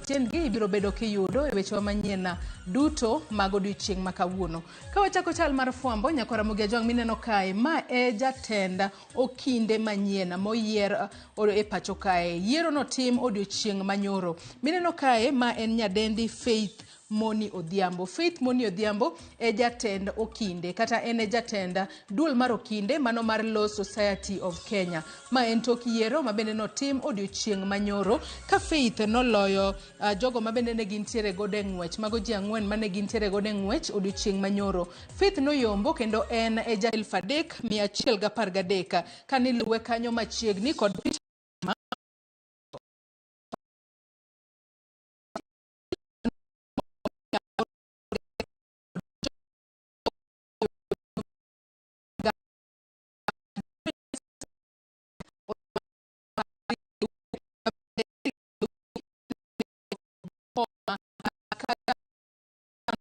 Tiendgi ibiro bedo kiyudo e wechewa manyien duto mag odiochieng' ma kawuono. Ka wachako chal mar fwambo, nyakwar Ramogi Ajwang' mineno kae, ma e jatend okinde manyien moyier e pacho kae. Yiero notim odiochieng' manyoro. Mineno kae, ma en nyadendi Faith Moni Odhiambo. Faith Moni Odhiambo e jatend okinde kata en e jatend duol mar okinde mano mar Law Society of Kenya. Ma en tok yiero ma bende notim odiochieng' manyoro ka Faith noloyo jogo ma bende ne gintiere godo e ng'wech. Mago ji ang'wen mane gintiere godo e ng'wech odiochieng' manyoro. Faith noyombo kendo en e ja 3113 kaniluwe kanyo machiegni kod Peter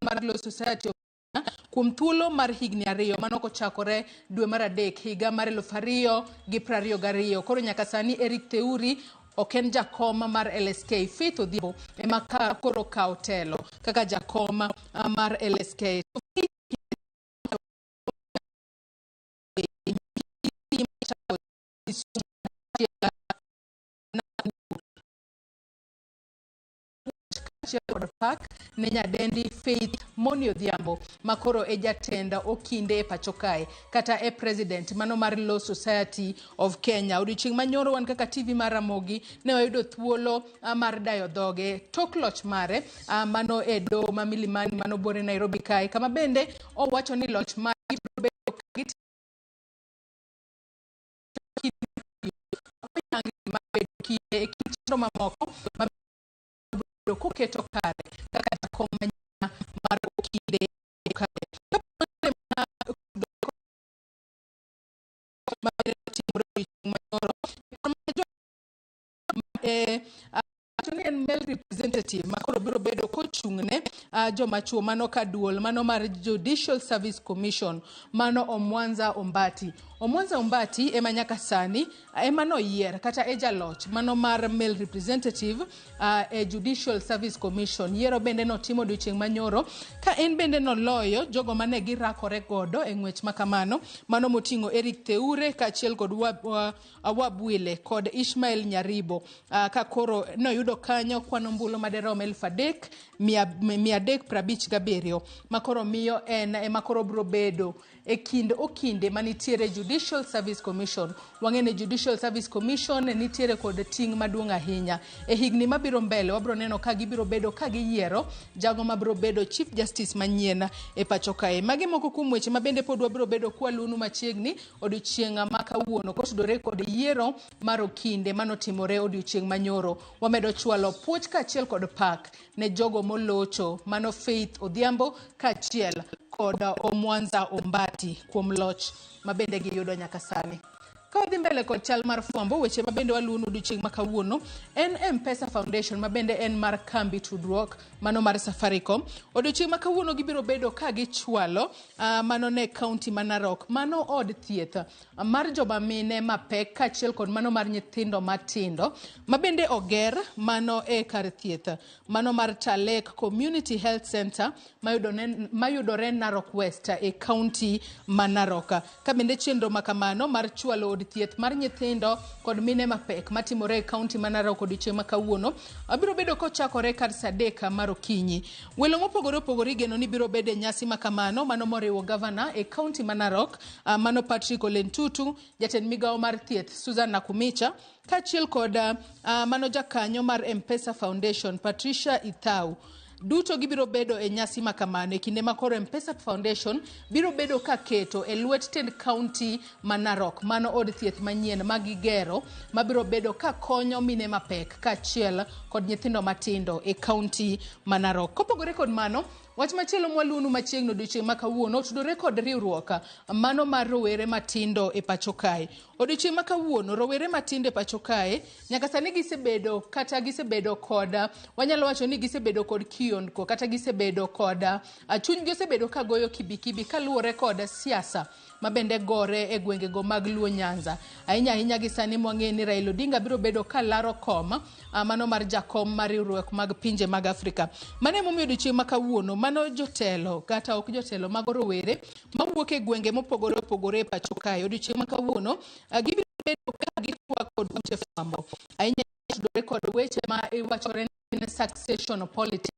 mar Law Society of kuom thuolo mar higni ariyo mano kochakore dwe mar adek higa mar 2022. Koro nyaka sani Eric Theuri ok en jakom mar LSK. Faith Odhiambo ema koro kawo telo kaka jakom mar LSK. Kaachiel kod pak ne nyadendi Faith Moni Odhiambo ma koro e jatend okinde e pacho kae kata e president mano mar Law Society of Kenya. Odiochieng' manyoro wan kaka TV mar Ramogi ne wayudo thuolo mar dayo dhoge tok loch mare mano e doho ma Milimani mano buore Nairobi kae kama bende owacho ni loch mare biro bedo ka e kind chenro mamoko mabedo koketo kare kaka jakom manyien mar okinde kae. Wacho ni en male representative ma koro biro bedo kochung'ne joma chuo mano ka duol mano mar Judicial Service Commission mano Omwanza Ombati. Omwanza Ombati ema nyaka sani ema noyier kata e jaloch mano mar male representative e Judicial Service Commission. Yiero bende notimo odiochieng' manyoro ka en bende noloyo jogo mane girakore godo e ng'wech ma kamano mano moting'o Eric Theure kaachiel kod Wabwile kod Ishmael Nyaribo ka koro noyudo kanyo kwan ombulu maderom 3357 ma koro miyo en ema koro biro bedo e kind okinde manitiere Judicial Service Commission. Wang'e ni Judicial Service Commission nitiere kod ting' maduong' ahinya. E higni mabiro mbele wabiro neno ka gibiro bedo ka giyiero jago mabiro bedo Chief Justice manyien e pacho kae. Magi moko kuom weche ma bende pod wabiro bedo kwalunu machiegni odiochieng' ma kawuono kotudore kod yiero mar okinde manotimore odiochieng' manyoro. Wamedo chwalo puoch kaachiel kod pak ne jogo molocho mano Faith Odhiambo kaachiel kod Omwanza Ombati kuom loch ma bende giyudo nyaka sani. Ka wadhi mbele kod chal mar fwambo, weche ma bende waluwonu odiochieng' ma kawuono en M-Pesa Foundation ma bende en mar kambi tudruok mano mar Safaricom. Odiochieng' ma kawuono gibiro bedo ka gichwalo mano ne kaunti ma Narok, mano od thieth mar joma mine mapek kaachiel kod mano mar nyithindo matindo ma bende oger mano e kar thieth mano mar Talek Community Health Center mayudore Narok West e kaunti ma Narok. Ka bende chenro ma kamano mar chwalo od thieth mar nyithindo kod mine mapek matimore e kaunti ma Narok odiochieng' ma kawuono biro bedo kochakore kar saa adek mar okinyi. Welo mopogore opogore igeno ni biro bedo e nyasi ma kamano mano moriwo gavana e kaunti ma Narok mano Patrick Ole Ntutu, jatend migawo mar thieth Susan Nakumicha kaachiel kod mano jakanyo mar M-Pesa Foundation Patricia Ithau. Duto gibiro bedo e nyasi ma kamano e kinde ma koro M-Pesa Foundation biro bedo ka keto e lwet tend kaunti ma Narok mano od thieth manyien ma gigero mabiro bedo ka konyo mine mapek kaachiel kod nyithindo matindo e kaunti ma Narok. Kopogore kod mano, Wach machielo mwaluonu machiegni odiochieng' ma kawuono otudore kod riwruok mano mar rowere matindo e pacho kae. Odiochieng' ma kawuono rowere matindo e pacho kae nyaka sani gisebedo kata gisebedo kod wanyalo wacho ni gisebedo kod kiondko kata gisebedo kod chunygi osebedo ka goyo kibikibi kaluwore kod siasa ma bende gore e gwengego mag Luo Nyanza. Ahinya ahinya gi sani mwang'eyo ni Raila Odinga biro bedo ka laro kom mano mar jakom mar riwruok mag pinje mag Afrika. Mano emomiyo odiochieng' ma kawuono mano jotelo kata ok jotelo mago rowere mawuok e gwenge mopogore opogore e pacho kae odiochieng' ma kawuono gibiro bedo ka gitwak kod ute fwambo ahinya tudore kod weche ma iwachore ni succession politics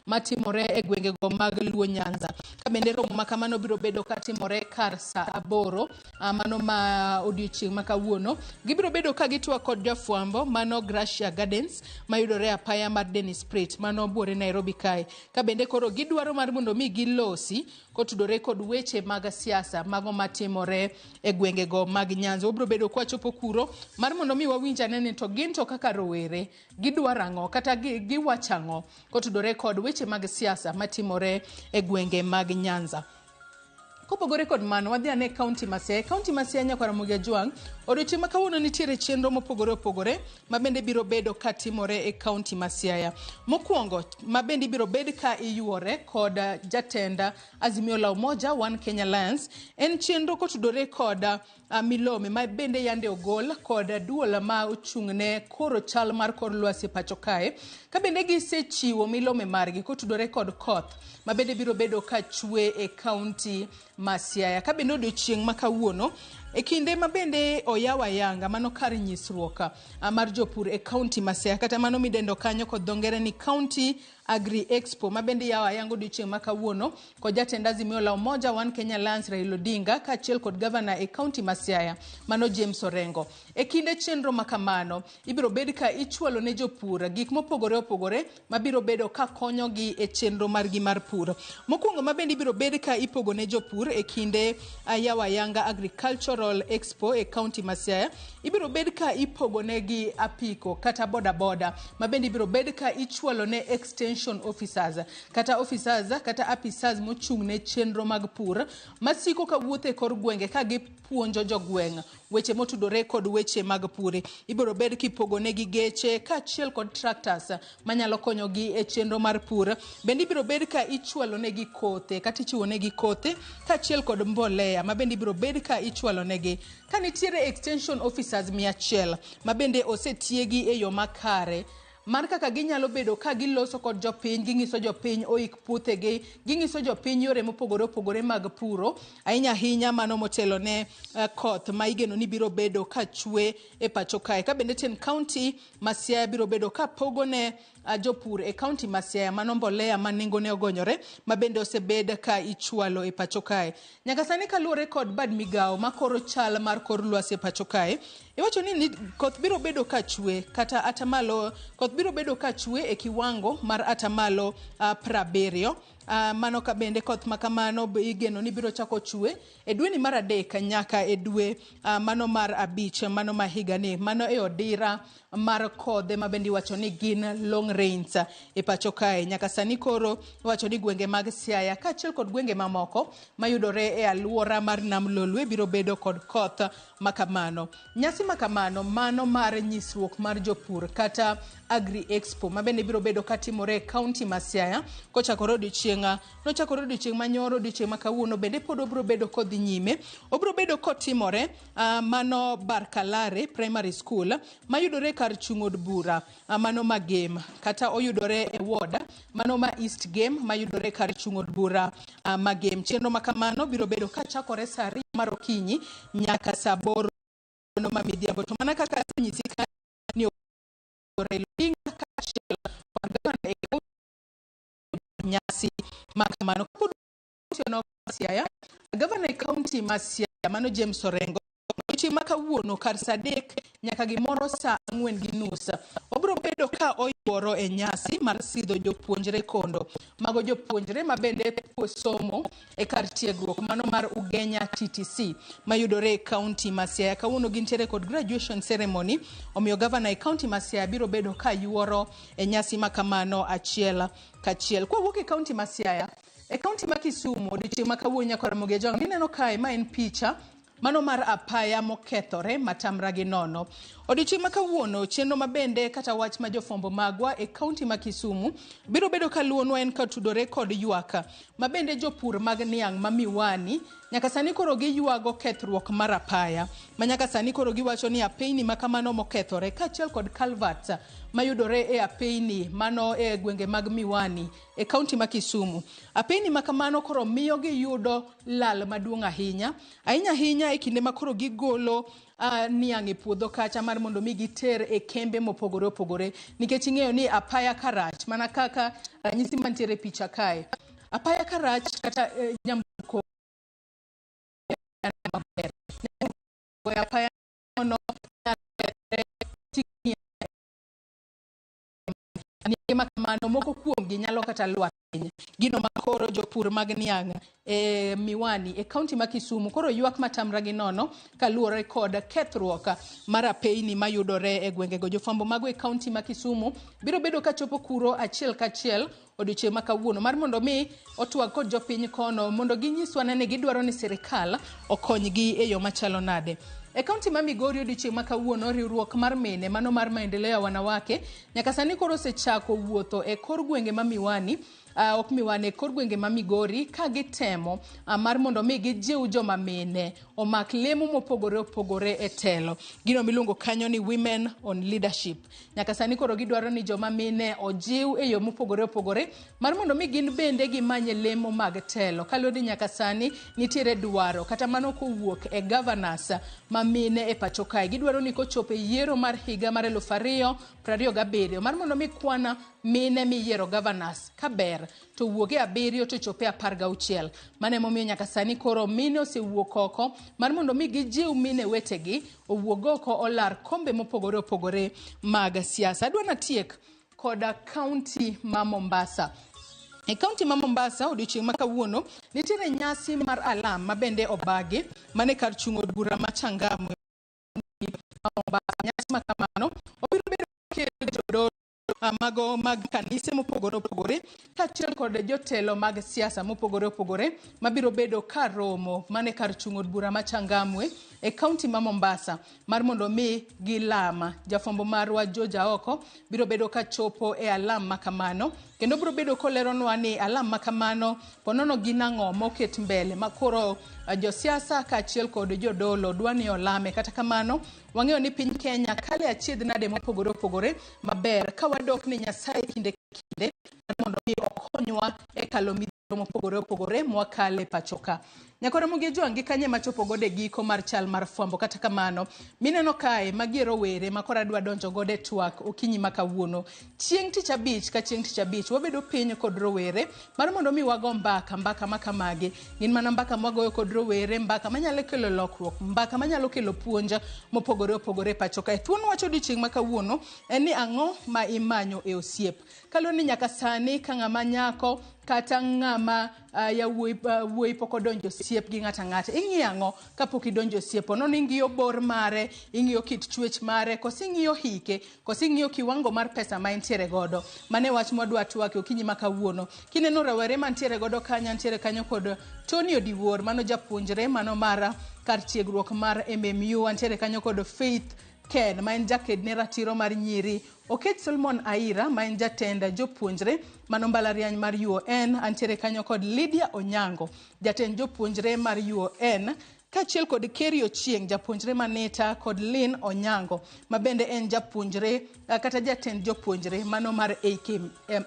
matimore e gwengego mag Luo Nyanza. Ka bende romo ma kamano biro bedo katimore kar saa 8 mano ma odiochieng' ma kawuono. Gibiro bedo ka gitwak kod jafwambo mano Gracia Gardens mayudore e apaya mar Dennis Pritt mano buore Nairobi kae. Ka bende koro gidwaro mar mondo mi gilosi kotudore kod weche mag siasa mago matimore e gwengego mag Nyanza. Wabiro bedo kwachopo kuro mar mondo mi wawinj ane ni to gin to kaka rowere gidwaro ang'o kata giwacho ang'o kotudore kod weche mag siasa matimore e gwenge mag Nyanza. Kopogore kod mano, wadhi ane kaunti ma Siaya. Kaunti ma Siaya Nyakwar Ramogi Ajwang', odiochieng' ma kawuono nitiere chenro mopogore opogore ma bende biro bedo ka timore e kaunti ma Siaya. Mokwongo, ma bende ibiro bed ka iyuore kod jatend Azimio la Umoja One Kenya Alliance, en chenro kotudore kod milome ma bende yande ogol kod duol ma ochung'ne koro chal mar kor lwasi e pacho kae, ka bende gisechiwo milome margi kotudore kod koth ma bende biro bedo ka chwe e kaunti ma Siaya. Ka bende odiochieng' ma kawuono e kinde ma bende oyaw ayanga mano kar nyisruok mar jopur e kaunti ma Siaya, kata mano midendo kanyo kod dho ngere ni County Agri Expo ma bende yawo ayanga odiochieng' ma kawuono kod jatend Azimio la Umoja One Kenya Alliance Raila Odinga kaachiel kod gavana e kaunti ma Siaya mano James Orengo. E kinde chenro ma kamano, ibiro bed ka ichwalo ne jopur gik mopogore opogore mabiro bedo ka konyogi e chenro margi mar pur. Mokwongo ma bende ibiro bed ka ipogo ne jopur e kinde yawo ayanga Agricultural Expo e kaunti ma Siaya, ibiro bed ka ipogo negi apiko kata boda boda ma bende ibiro bed ka ichwalo ne extension officers kata officers kata apisas mochung' ne chenro mag pur masiko ka wuotho e kor gwenge ka gipuonjo jogweng' weche motudore kod weche mag pur. Ibiro bed kipogo negi geche kaachiel kod tractors manyalo konyogi e chenro mar pur. Bende ibiro bed ka ichwalo negi kothe kata ichiwo negi kothe kaachiel kod mbolea ma bende ibiro bed ka ichwalo negi. Ka nitiere extension officers 100 ma bende osetiegi e yo makare mar kaka ginyalo bedo ka giloso kod jopiny, ging'iso jopiny oik puothegi, ging'iso jopiny yore mopogore opogore mag puro, ahinya ahinya mano motelo ne koth ma igeno ni biro bedo ka chwe e pacho kae. Ka bende tend kaunti ma Siaya biro bedo ka pogo ne jopur e kaunti ma Siaya mano mbolea ma nengone ogonyore ma bende osebed ka ichwalo e pacho kae. Nyaka sani kaluwore kod bad migawo makoro chal mar kor lwasi e pacho kae, iwacho ni koth biro bedo ka chwe kata atamalo, koth biro bedo ka chwe e kiwango mar atamalo 70. Mano ka bende koth ma kamano igeno ni biro chako chwe e dweni mar 3 nyaka e dwe mano mar 5 mano ma higani. Mano e odira mar kodhe ma bende iwacho ni gin long rains e pacho kae. Nyaka sani koro iwacho ni gwenge mag Siaya kaachiel kod gwenge mamoko mayudore e alwora mar Nam Lolwe biro bedo kod koth ma kamano. Nyasi ma kamano mano mar nyisruok mar jopur kata Agri Expo ma bende biro bedo katimore e kaunti ma Siaya kochakore odiochieng' nochakore odiochieng' manyoro, odiochieng' ma kawuono bende pod obiro bedo kodhi nyime. Obiro bedo kotimore mano Barkalare Primary School mayudore kar chung' od bura mano ma Gem, kata oyudore e ward mano ma East Gem mayudore kar chung' od bura ma Gem. Chenro ma kamano biro bedo kachakore saa 2 mar okinyi nyaka saa 8 ma midhiambo. To mana kaka asenyisi ka ni Raila Odinga kaachiel kod gavana e kaunti nyasi ma kamano. Kapod otieno Siaya, gavana e kaunti ma Siaya mano James Orengo odiochieng' ma kawuono kar saa 3 nyaka gimoro saa 4:30. Obiro bedo ka oyuoro e nyasi mar sidho jopuonjre kondo. Mago jopuonjre ma bende somo e kar tiegruok mano mar Ugenya TTC mayudore e kaunti ma Siaya. Kawuono gintiere kod graduation ceremony, omiyo gavana e kaunti ma Siaya biro bedo ka yuoro e nyasi ma kamano achiel kachiel. Kwawuok e kaunti ma Siaya, e kaunti ma Kisumu odiochieng' ma kawuono nyaka Ramogi Ajwang' mineno kae ma en picha mano mar apaya mokethore matamra gi nono. Odiochieng' ma kawuono chenro mabende kata wach ma jofwambo magwa e kaunti ma Kisumu biro bedo kaluwonwa en katudore kod ywak mabende jopur mag niang' ma Miwani nyaka sani koro giywago kethruok mar apaya ma nyaka sani koro giwacho ni apeyni ma kamano mokethore kaachiel kod culverts mayudore e apeyni mano e gwenge mag Miwani e kaunti ma Kisumu. Apeyni ma kamano koro miyo giyudo lal maduong' ahinya ahinya ahinya e kinde ma koro gigolo niang' e puodho kacha mar mondo mi giter e kembe mopogore opogore, nikech ing'eyo ni apaya karach mana kaka ranyisi mantiere e picha kae, apaya karach kata nyamburko maber apaya no niange ma kamano moko kuomgi nyalo kata lwar piny. Gino ma koro jopur mag niang' e Miwani e kaunti ma Kisumu koro ywak matamra gi nono kaluwore kod kethruok mar apeyni mayudore e gwengego. Jofwambo mago e kaunti ma Kisumu biro bedo kachopo kuro achiel kachiel odiochieng' ma kawuono mar mondo mi otwag kod jopiny kono mondo ginyiswa ni gidwaro ni sirikal okonygi e yo machalo nade. E kaunti ma Migori odiochieng' ma kawuono riwruok mar mine mano mar Maendeleo ya Wanawake nyaka sani koro osechako wuotho e kor gwenge ma Miwani ok Miwani, e kor gwenge ma Migori ka gitemo mar mondo mi gijiw joma mine omak lemo mopogore opogore e telo. Gino miluongo kanyo ni Women on Leadership. Nyaka sani koro gidwaro ni joma mine ojiw e yo mopogore opogore mar mondo mi gin bende gimanye lemo mag telo. Kaluwore ni nyaka sani nitiere dwaro kata mano kowuok e governors ma mine e pacho kae. Gidwaro ni kochopo e yiero mar higa mar 2027 mar mondo mi kwan mine miyiero governors kaber to wuog e 7 to chope 16. Mano emomiyo nyaka sani koro mine osewuok oko mar mondo mi gijiw mine wetegi owuog oko olar kombe mopogore opogore mag siasa. Adwa natiek koda kaunti ma Mombasa. E kaunti ma Mombasa odiochieng' ma kawuono nitiere nyasi mar alam ma bende obagi mane kar chung' od bura ma Changamwe ma Mombasa. Nyasi ma kamano obiro bedo kelo jodolo mago mag kanise mopogore opogore kaachiel kod jotelo mag siasa mopogore opogore mabiro bedo ka romo mane kar chung' od bura ma Changamwe e kaunti ma Mombasa mar mondo mi gilama. Jafwambo marwa George Aoko biro bedo ka chopo e alam ma kamano kendo biro bedo koleronwa ni alam ma kamano ponono gin ang'o moket mbele ma koro josiasa kaachiel kod jodolo dwa ni olame. Kata kamano wang'eyo ni piny Kenya kale achiedh nade mopogore opogore maber ka wadok ni Nyasaye kinde ka kinde mar mondo mi okonywa e kalo midhiero mopogore opogore mwakale pacho ka. Nyakora Ramogi Ajwang' gi kanye machopo godo e giko mar chal mar fwambo. Kata kamano mineno kae magi e rowere ma koro adwa donjo godo e twak okinyi ma kawuono. Chieng' tich abich ka chieng' tich abich wabedo piny kod rowere mar mondo mi wago mbaka, mbaka ma kamagi. Gin mana mbaka mwagoyo kod rowere, mbaka manyalo kelo lokruok, mbaka manyalo kelo puonj mopogore opogore e pacho kae. Thuon wach odiochieng' ma kawuono en ni ang'o ma imanyo e osiep. Kaluwore ni nyaka sani ka ng'ama nyako kata ng'ama wuoyi pok odonjo osiep gi ng'ata ng'ata, ing'iyo ang'o kapok idonjo osiep? Ono ni ing'iyo bor mare, ing'iyo kit chwech mare, koso ing'iyo hike, koso ing'iyo kiwango mar pesa ma entiere godo. Mano e wach mwadwa twake okinyi ma kawuono. Kineno rawere mantiere godo kanyo, ntiere kanyo kod Tony Odiwuor, mano japuonjre mano mar kar tiegruok mar MMU, antiere kanyo kod Faith Ken ma en jaked ne ratiro mar nyiri, Okech Solomon Aira ma en jatend jopuonjre mano mbalariany mar UON, antiere kanyo kod Lydia Onyango jatend jopuonjre mar UON, kaachiel kod Kerry Ochieng japuonjre manita kod Lynn Onyango ma bende en japuonjre kata jatend jopuonjre mano mar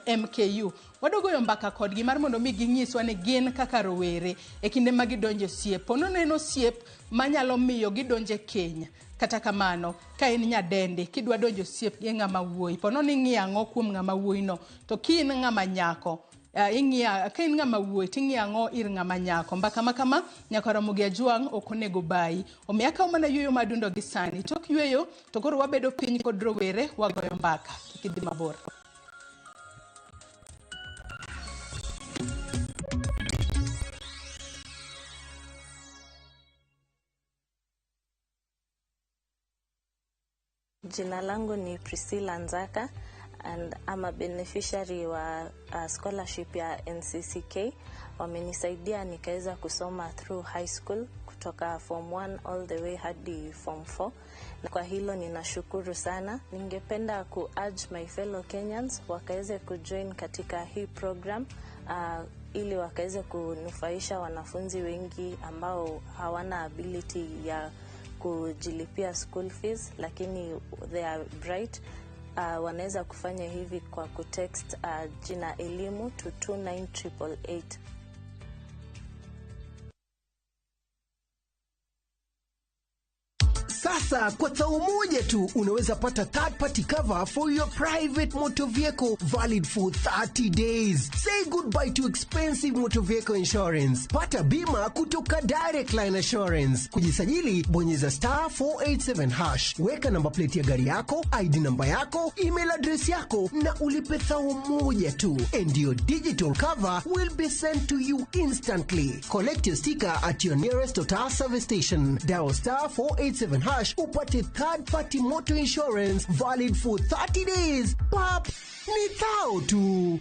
MKU. Wadogoyo mbaka kodgi mar mondo mi ginyiswa ni gin kaka rowere e kinde ma gidonjo e osiep, po nono en osiep manyalo miyo gidonjo e keny. Kata kamano, ka in nyadendi kidwa donjo osiep gi ng'ama wuoyi, po nono ing'iyo ang'o kuom ng'ama wuoyi no, to ki in ng'ama nyako Ing'iya ka in ng'ama wuoyi to ing'iyo ang'o ir ng'ama nyako. Mbaka ma kama nyaka Ramogi Ajwang' ok onego bayi. Omiyo akawo mana yueyo madundo gi sani. Tok yueyo to koro wabedo piny kod rowere wagoyo mbaka. Kik idhi mabor. Jina langu ni Priscilla Nzaka and I'm a beneficiary wa scholarship ya NCCK. Wamenisaidia nikaweza kusoma through high school kutoka form 1 all the way hadi form 4. Na kwa hilo ninashukuru sana. Ningependa ku urge my fellow Kenyans wakaweze kujoin katika hii program ili wakaweze kunufaisha wanafunzi wengi ambao hawana ability ya kujilipia school fees, lakini they are bright. Wanaweza kufanya hivi kwa kutext jina elimu to 29888. Sasa kwa thao moja tu unaweza pata third party cover for your private motor vehicle valid for 30 days. Say goodbye to expensive motor vehicle insurance. Pata bima kutoka Direct Line Assurance. Kujisajili, bonyeza star 487 hash. Weka namba plate ya gari yako, ID namba yako, email address yako na ulipe thao moja tu. And your digital cover will be sent to you instantly. Collect your sticker at your nearest Total service station. Dial star 487 hash upate third party motor insurance valid for 30 days. Pap, ni thao tu.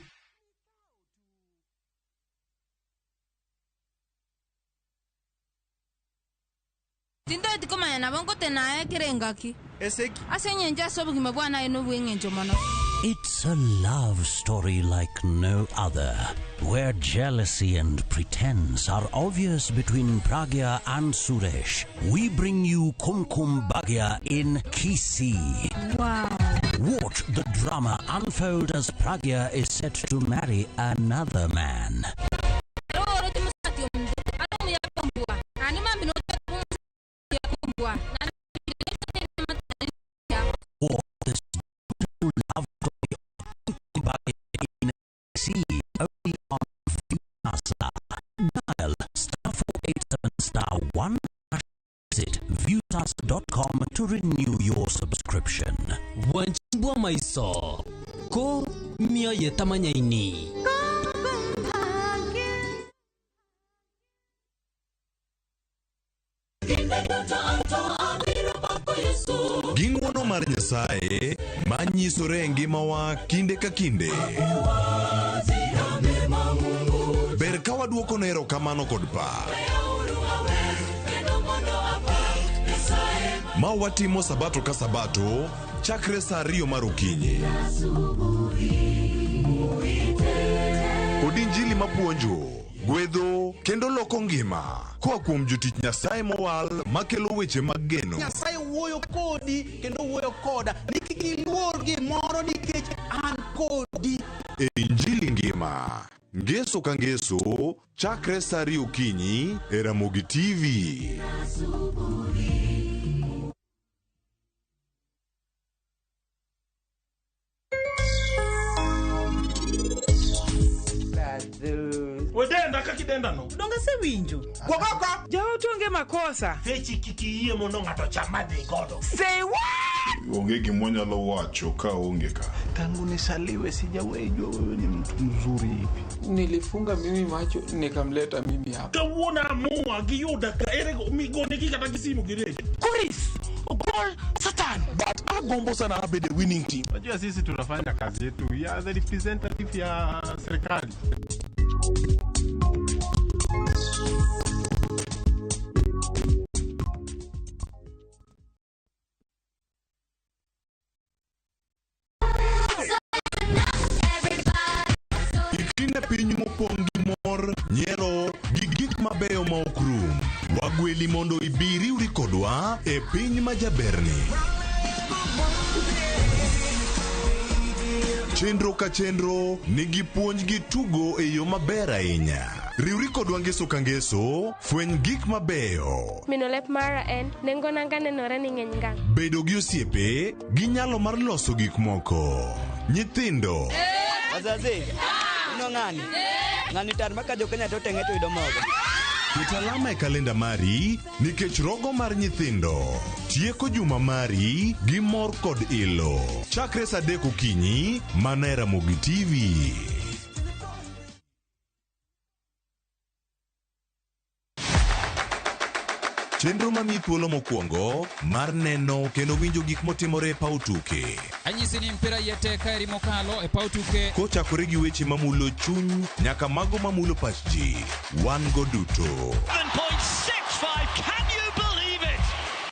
Tindoti komanya nabo ngotenaye kerengaki. Eseki. Ase nyenje ase obogima bwana eno bw'eng'encho mono. It's a love story like no other, where jealousy and pretense are obvious between Pragya and Suresh. We bring you Kumkum Bhagya in Kisii. Wow. Watch the drama unfold as Pragya is set to marry another man. Watch this beautiful love story of Kumkum Bhagya in Kisii, only on Viusasa. Dial star 487 star 1 hash. Visit viusasa.com to renew your subscription. Wanchimbwa maiso ko mioyo tamanyaini. Gi ng'wono mar Nyasaye manyisore e ngimawa kinde ka kinde. Ber ka waduokone erokamano kod pak. Ma watimo sabato ka sabato chakre saa ariyo mar okinyi. Kod injili mapuonjo, gwedho kendo loko ngima koa kuom jotich Nyasaye mowal makelo weche mag geno. Nyasaye wuoyo kodi kendo wuoyo koda ni kik iluor gimoro nikech an kodi. E injili ngima, ngeso ka ngeso chakre saa ariyo okinyi e Ramogi TV. Wedenda kaka idenda no. Donge asewinjo. Kuogoko. Jaot onge makosa. Fechi kik iyie mondo ng'ato ocham madhi godo. Say what? Onge gima wanyalo wacho ka onge ka. Tangu nisaliwe sijawahi jua wewe ni mtu mzuri hivi. Nilifunga mimi macho nikamleta mimi hapa. Kawuono amua giyuda ka ere migonegi kata gi simu gi redio. Kuris. Ogol Satan. But agombo sana abe the winning team. Unajua sisi tunafanya kazi yetu ya the representative ya serikali. Ikine piny mopong' gi mor, nyiero gi gik mabeyo ma ok rum. Wagweli mondo ibi riwri kodwa e piny ma jaberni. Chenro ka chenro nigi puonj gi tugo e yo maber ahinya. Riwri kodwa ngeso ka ngeso, fweny gik mabeyo. Mino lep mara en nengo nanga nenore ni ng'eny ngang'. Bedo gi osiepe gi nyalo mar loso gik moko. Nyithindo Wazazi. Ino ng'ani? Ng'ani tar ma ka jo Kenya to teng'e to yudo mogo. Ket alama e kalenda mari nikech rogo mar nyithindo tieko juma mari gi mor kod ilo. Chakre saa 3 okinyi mana e Ramogi TV. Chenro mamiyi thuolo mokwongo mar neno kendo winjo gik motimore e paw tuke. Anyisi ni mpira iye tek kaeri mokalo e paw tuke. Kochakore gi weche mamulo chuny nyaka mago mamulo pach ji, wan go duto. 7.65, can you believe it?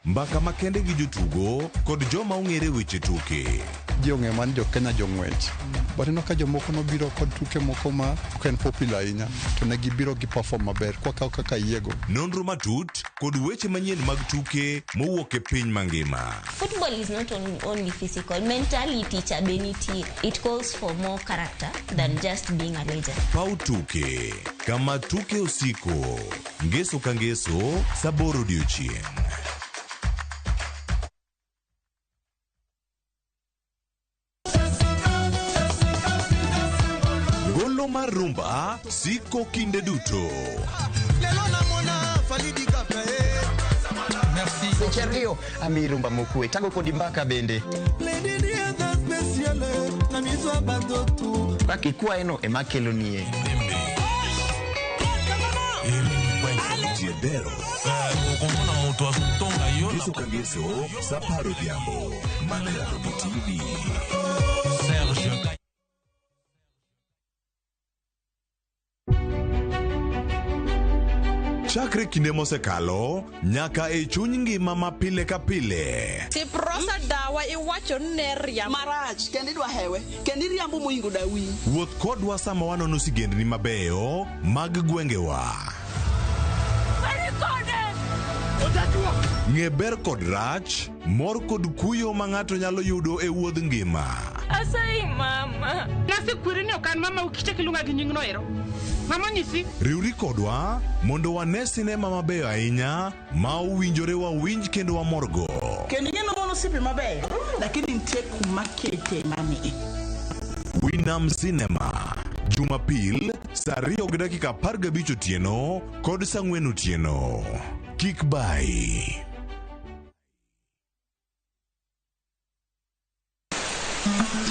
Mbaka makende gi jotugo kod joma ong'ere weche tuke. Ji ong'eyo mana ni jo Kenya jong'wech. But ineno ka jomoko nobiro kod tuke moko ma ok en popular ahinya to ne gibiro gi perform maber kwakawo kaka yiego. Nonro matut kod weche manyien mag tuke mowuok e piny mangima. Football is not only physical. Mentality cha be nitie. It calls for more character than just being a legend. Paw tuke kama tuke osiko. Ngeso ka ngeso saa 8 odiochieng'. Golo mar rumba siko kinde duto. Seche ariyo ami rumba mokwe tago kodi mbaka bende. Kaka ikwaye ema kelonie. Jiedero. Ngeso ka ngeso saa 10 odhiambo mana e Ramogi TV. Chakre kinde mosekalo nyaka e chuny ngima ma pile ka pile. Siprosa dawa iwacho ni ne riambo. Marach kendo idwa hewe kendo iriambo moingo dawi. Wuoth kodwa sama wanono sigendni mabeyo mag gwengewa. Ng'e ber kod rach, mor kod kuyo ma ng'ato nyalo yudo e wuodh ngima. Asayi mama. Nasekweri ni ok an mama ukichak iluonga gi nyingno ero. Mama nyisi. Riwri kodwa mondo wane sinema mabeyo ahinya ma owinjore wawinj kendo wamorgo. Kendo ing'e ni osiepe mabeyo, lakini nitie kuma kete mani. Winam Cinema, Jumapil saa 2:15 otieno kod saa 4 otieno. Kik bai.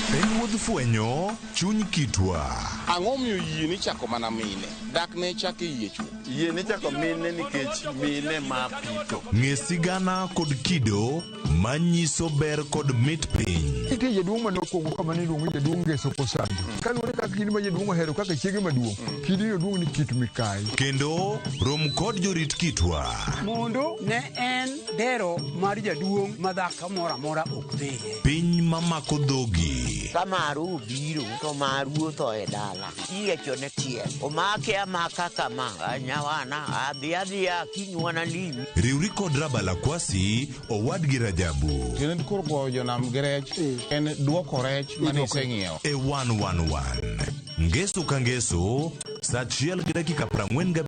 En wuodh fwenyo chuny kitwa. Ang'o miyo yie ni chako mana mine? Dak ne chako yie chuo. Yie ni chako mine nikech mine ma pito. Ng'e sigana kod kido manyiso ber kod mit piny. Nitie jaduong' manokwongo kama niluongo ni jaduong' Ngeso Kosanjo. Kaluwore kaka kidi ma jaduong' ohero kaka chiege maduong', kidi duong' ni Kit Mikayi. Kendo rom kod jorit kitwa. Mondo ne en dero mar jaduong' ma dhako moro amora ok dhiye. Piny mamako dhogi. Ka maru obiro to maru otho e dala. Iyiecho ne tiel. Omake amaka kama. Nyawana adhi adhiya kinywana limi. Riwri kod Rabala Kwasi owadgi Rajabu. Tiende koro goyo jonam gi rech en duoko rech mane iseng'iewo. E 111. Ngeso ka ngeso saa 1:45.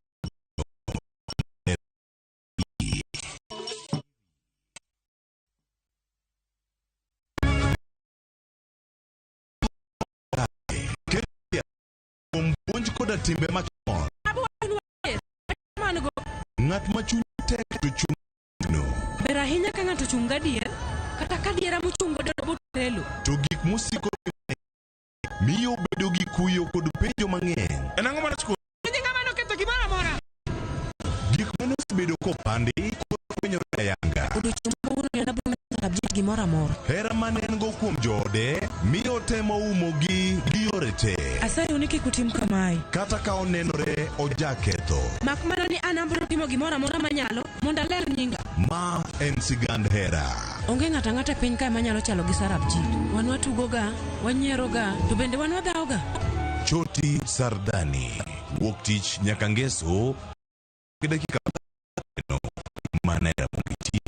Puonj koda timbe machon. Ng'at ma chunye tek to chung' no. Ber ahinya ka ng'ato chung' gadier, kata ka diera mochung' godo botelo. To gik mosiko miyo bedo gi kuyo kod penjo mang'eny. En ang'o marach kuom? Nyinga mano ketho gimoro amora. Gik mane osebedo kopandi koro fwenyore ayanga. Odiochieng' ma kawuono ni anabiro Sarabjit gimoro amora. Hera mane en go kuom joode miyo temo umogi gi yore te. Asayo ni kik utim kamae. Kata ka onenore ojaketho. Mak mana ni an abiro timo gimoro amora manyalo mondo aler nyinga. Ma en sigand hera. Onge ng'ato ang'ata e piny kae manyalo chalo gi Sarabjit. Wan watugoga, wanyieroga, to bende wan wadhawoga. Choti Sardani. Wuok tich nyaka ngeso gi dakika mana e Ramogi TV.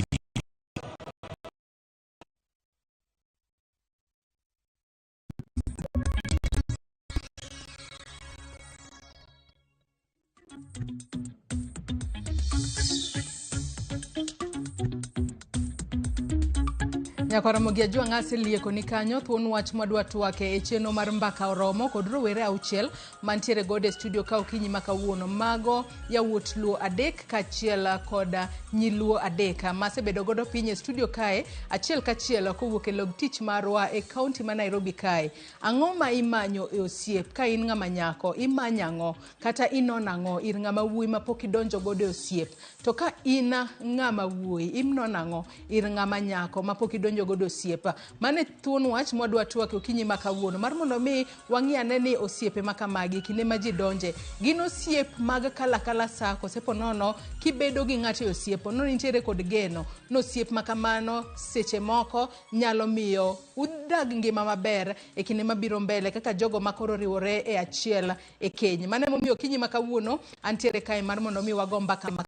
Nyakwar Ramogi Ajwang' aselieko ni kanyo thuon wach mwadwa twake e chenro mar mbaka oromo kod rowere auchiel mantiere godo e studio ka okinyi ma kawuono. Mago yawuot Luo adek kaachiel kod nyi Luo adek masebedo godo piny e studio kae achiel kachiel kowuok e log tich marwa e kaunti ma Nairobi kae. Ang'o ma imanyo e osiep ka in ng'ama nyako? Imanyo ang'o? Kata inono ang'o ir ng'ama wuoyi ma pok idonjo godo e osiep? To ka in ng'ama wuoyi, inono ang'o ir ng'ama nyako ma pok idonjo godo osiep? Mano e thuon wach mwadwa twak e okinyi ma kawuono mar mondo mi wang'i ane ni osiepe ma kamagi kinde ma ji donje gin osiep mag kalakala sa kose ponono kibedo gi ng'ato e osiep ponono intiere kod geno ni osiep ma kamano seche moko nyalo miyo udag ngima maber e kinde mabiro mbele kaka jogo ma koro oriwore e achiel e keny. Mano emomiyo okinyi ma kawuono antiere kae mar mondo mi wago mbaka ma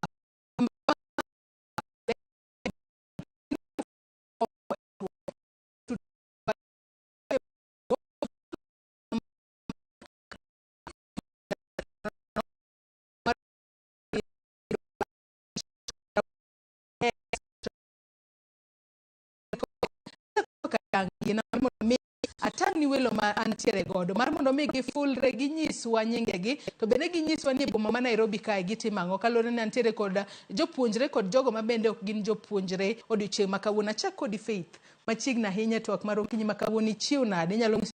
atang'ni welo ma antiere godo mar mondo mi gifulre ginyiswa nyingegi to bende ginyiswa ni e boma ma Nairobi kae gitimo ang'o kaluwore ni antiere kod jopuonjre kod jogo ma bende ok gin jopuonjre odiochieng' ma kawuono. Achak kodi Faith machiegni ahinya e twak mar okinyi ma kawuono ichiew nade inyalo nyiso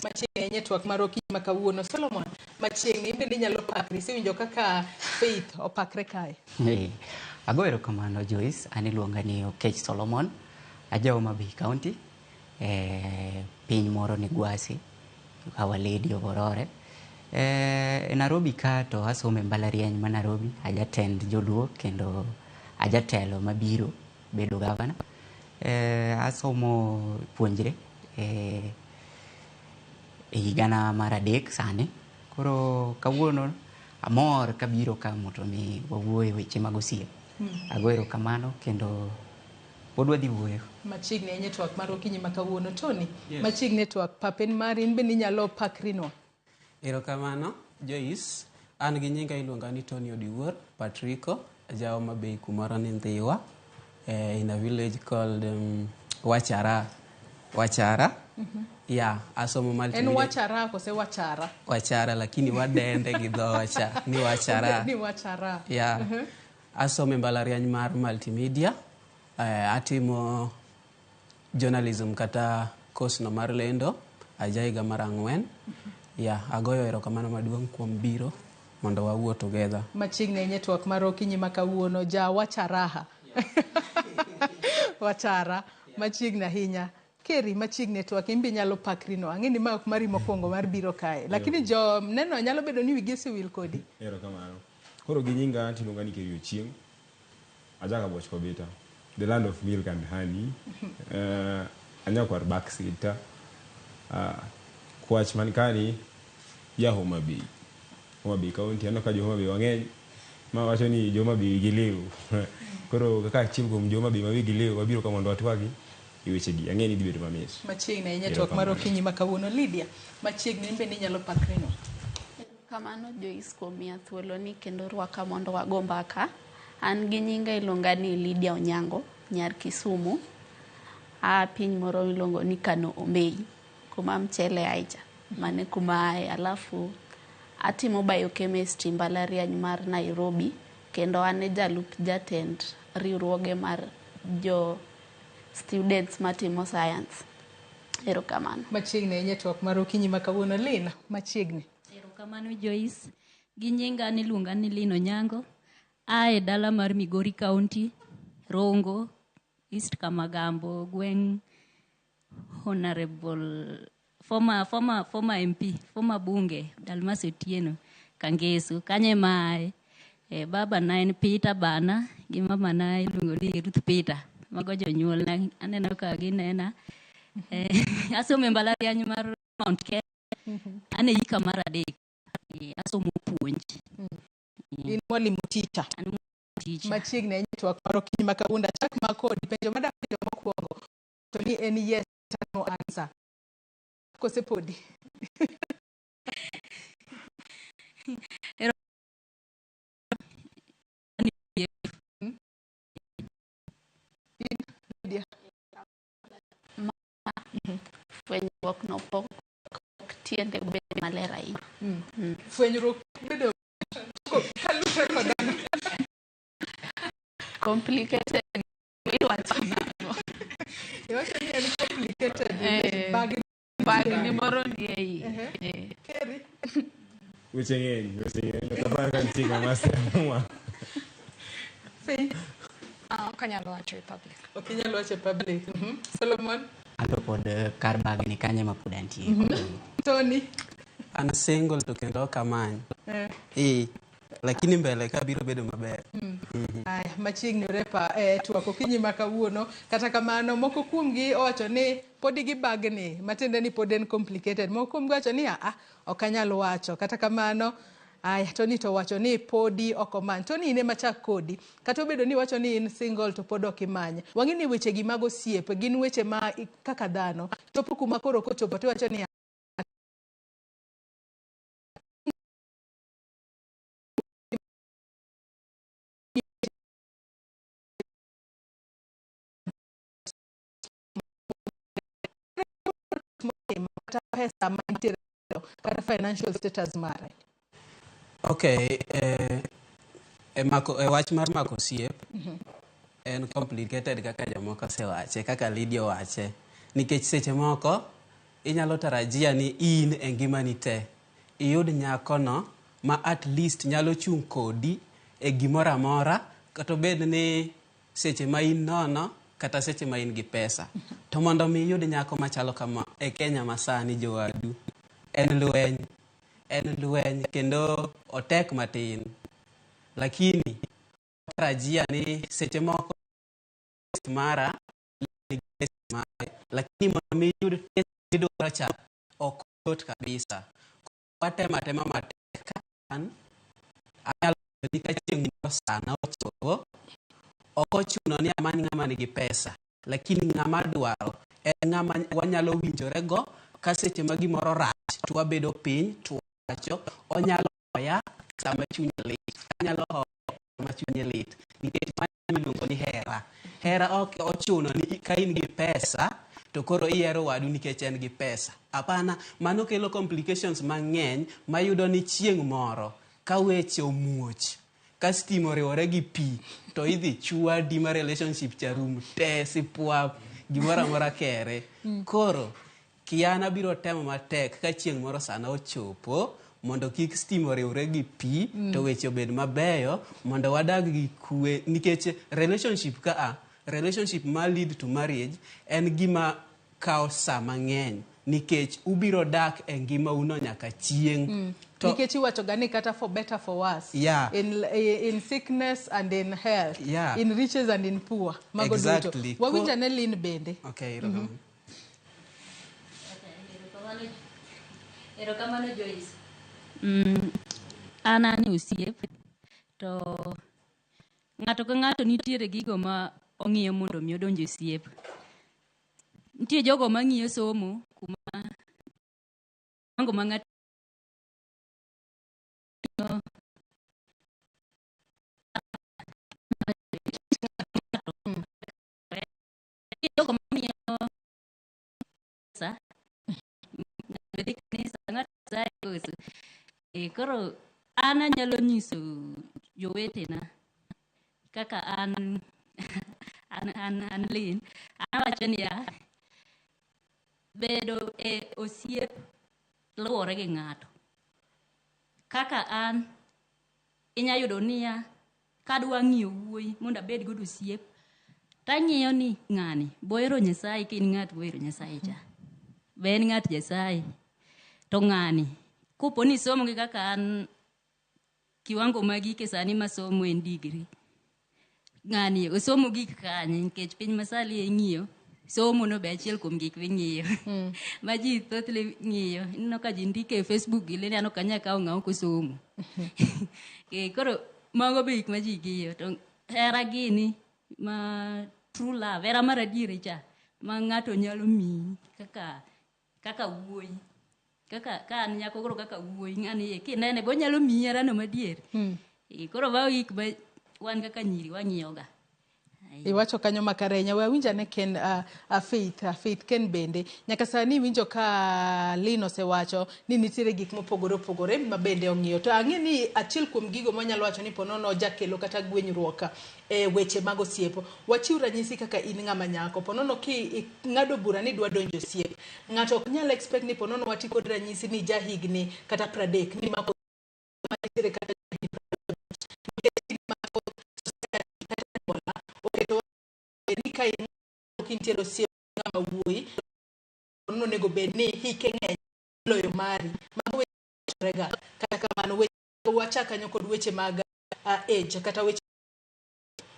Machiegni ahinya e twak mar okinyi ma kawuono. Solomon, machiegni in bende inyalo pakri. Isewinjo kaka Faith opakre kae. Hey, ago erokamano Joyce, an iluonga ni Okech Solomon, aja Homa Bay County, eh, piny moro ni Gwasi, Our Lady of Aurora. Eh, e Nairobi ka to asomo e mbalariany ma Nairobi, ajatend joluo kendo ajatelo mabiro bedo gavana. Eh, asomo puonjre eh, e higana mar adek sani. Koro kawuono amor kabiro ka mondo mi wawuo e weche mag osiep. Ago erokamano kendo pod wadhi wuoyo. Machiegni ahinya e twak mar okinyi ma kawuono. Tony, Yes. machiegni e twak pap en mari, in bende inyalo pakrinwa. Erokamano Joyce, an gi nyinga iluonga ni Tony Odiwuor Patrico, aja Homa Bay kumoro ni Ndhiwa, in a village called Wachara. Wachara. Yeah, asomo En multimedia. wachara kose wachara? Wachara lakini wadende gi dhocha ni Wachara. Ni wachara. Yeah. Asomo e mbalariany mar multimedia. Atimo journalism kata course no mar lendo. Aja higa mar ang'wen. Yeah, agoyo erokamano maduong' kuom biro mondo wawuo together. Machiegni ahinya e twak mar okinyi ma kawuono, ja wacharaha. Wachara, machiegni ahinya. Kerry, machiegni e twak, in be inyalo pakri no. Ang'e ni ma ok mari mokwongo mar biro kae. Lakini jo neno nyalo bedo ni wigi osewil kodi. Erokamano. Koro gi nyinga tiluonga ni Kerry Ochieng'. Aja Kabuoch Kobita. The land of milk and honey. Anyakwar Baksita. Kwach man kani ja Homa Bay. Homa Bay County. Aneno ka jo Homa Bay wang'eny. Ma wacho ni jo Homa Bay wigi liw. Koro kaka achiel kuom jo Homa Bay ma wigi liw wabiro ka mondo watwagi e wechegi. Ang'e ni dhi bedo mamit. Machiegni ahinya twak mar okinyi ma kawuono. Lydia, machiegni in bende inyalo pakri no. Erokamano Joyce kuom miya thuoloni kendo rwaka mondo wago mbaka. An gi nyinga iluonga ni Lydia Onyango, nyar Kisumu. Aa piny moro miluongo ni Kano Omei, kuma mchele ae cha. Mano e kuma aaye. Alafu atimo biochemistry mbalariany mar Nairobi kendo an e jalup jatend riwruoge mar jo students matimo science. Erokamano. Machiegni ahinya e twak mar okinyi ma kawuono. Lynn, machiegni. Erokamano Joyce. Gi nyinga an iluonga ni Lynn Onyango. Ae dala mar Migori County, Rongo, East Kamagambo, gweng' Honorable former MP, former bunge Dalmas Otieno Kangeso. Kanyo ema ae. Baba na en Peter Bana gi mama na iluongo ni Ruth Peter. Mago jonyuolna, aneno ka ginena. Asomo e mbalariany mar Mount Kenya. An e hika mar adek. Asomo puonj. In mwalimu teacher. An teacher. Machiegni ahinya twak mar okinyi ma kawuono. Achak ma kodi penjo madwa penjo mokwongo to ni en yes kata no answer. Kose podi? In, Lydia? Fwenyruok no pok tiende bedo maler ahinya. Fwenyruok bedo kaluwore kod ang'o? Complicated iwacho nang'o? Iwacho ni en complicated. Eh. Bagni. Bagni moro ni e iye. Eh. Kerry. Weche ng'eny, weche ng'eny. Ok apar ka nitie ng'ama semwa. Faith. Ah, ok anyal wacho e public. Ok inyal wacho e public. Solomon. Anto pod kar bagni kanyo ema pod antie. Tony. An single to kendo ok amany. Eh. Eh, lakini mbele ka biro bedo maber. Aya, machiegni orepa e twak okinyi ma kawuono. Kata kamano, moko kuomgi owacho ni podi gibagni, matiende ni pod en complicated. Moko kuomgi wacho ni aa, ok anyal wacho. Kata kamano, aya, Tony to wacho ni podi ok omany. Tony in ema chak kodi. Kata obedo ni iwacho ni in single to pod ok imany. Wang'e ni weche gi mag osiep gin weche ma kaka dhano chopo kuma koro kochopo tiwacho ni kata pesa mantiere kata financial status mare. Okay, e mako e wach mar mako osiep en complicated kaka jomoko osewache, kaka Lydia owache. Nikech seche moko inyalo tarajia ni in e ngimani te iyud nyakono ma at least nyalo chung' kodi e gimoro amora kata obed ni seche ma in nono kata seche ma in gi pesa. To mondo mi iyud nyako machalo kama e Kenya masani jowadu, en lweny. En lweny kendo otek matin. Lakini tarajia ni seche moko mara nigi taste mare, lakini mondo mi iyud taste midwaro cha ok yot kabisa. Watemo atema matek ka an anyalo wacho ni ka chieng' moro sana ochopo, ok ochuno ni amany ng'ama nigi pesa, lakini ng'ama dwaro en ng'ama wanyalo winjore go ka seche ma gimoro rach to wabedo piny to wacho. Onyalo hoya sama chunye lit, anyalo hoye sama chunye lit, nikech mano iluongo ni hera. Hera ok ochuno ni ka in gi pesa to koro ihero wadu nikech en gi pesa. Hapana, mano kelo complications mang'eny mayudo ni chieng' moro ka weche omuoch, ka stima oriwore gi pi to idhi chwadi ma relationship cha rum te sipwap, gimoro amora kere. Koro kiana biro temo matek ka chieng' moro sana ochopo mondo kik stima oriwre gi pi to weche obed mabeyo mondo wadag gi kwe, nikech relationship ka a relationship ma lead to marriage en gima kawo sa mang'eny nikech ubiro dak e ngimau no nyaka chieng'. To Nikech iwacho ga ni kata for better for worse. In sickness and in health. In riches and in poor. Mago duto. Wawinjo ane Lynn bende. Okay, erokamano. Erokamano Joyce. An an e osiep to ng'ato ka ng'ato nitiere gigo ma ong'iyo mondo mi odonj e osiep. Nitie jogo mang'iyo somo kuma kiwango ma ng'ato jogo mang'iyo pesa, ng'ato dhi kanisa, ng'ato Nyasaye koso. Koro an anyalo nyiso jowetena kaka an Lynn, an awacho niya, bedo e osiep luwore gi ng'ato. Kaka an, inya yudo niya, kadwa ng'iyo wuoyi mondo abed godo osiep, tang'iyo ni ng'ani bohero Nyasaye ka en ng'at mohero Nyasaye cha. Be en ng'at Nyasaye. To ng'ani, kopo ni isomo gi kaka an kiwango magike sani masomo en degree. Ng'ani osomo gik kanye nikech piny masani ing'iyo Somo no be achiel kuom gik ming'iyo. Ma ji thothne ng'iyo. Ineno ka ji ndiko e Facebook gi leni aneno ka kawo ng'a ok osomo. Koro mago be gik ma ji ng'iyo. To hera gini ma true love, hera mar adieri cha ma ng'ato nyalo miyi kaka kaka wuoyi. Kaka ka an nyako koro kaka wuoyi ng'ani kinene be onyalo miyi herano madier. Koro mago gik ma wan kaka nyiri wang'iyo ga. Iwacho kanyo makare ahinya. We awinj ane Ken, Faith, Faith Ken bende. Nyaka sani iwinjo ka Lynn osewacho ni nitiere gik mopogore opogore ma bende ong'iyo. To ang'e ni achiel kuom gigo manyalo wacho ni ponono jakelo kata gwenyruok e weche mag osiep. Wachiw ranyisi kaka in ng'ama nyako. Ponono ki ing'ado bura ni idwa donjo osiep. Ng'ato ok nyal expect ni ponono wati kod ranyisi ni ja higni kata 30 ni mako mantiere kata higni 50. Nikech society kata anyuola oketo ni ka in ok intiere osiep ng'ama wuoyi onego bed ni hike ng'eny moloyo mari. Mago weche ga. Kata kamano weche wachak kanyo kod weche mag age kata weche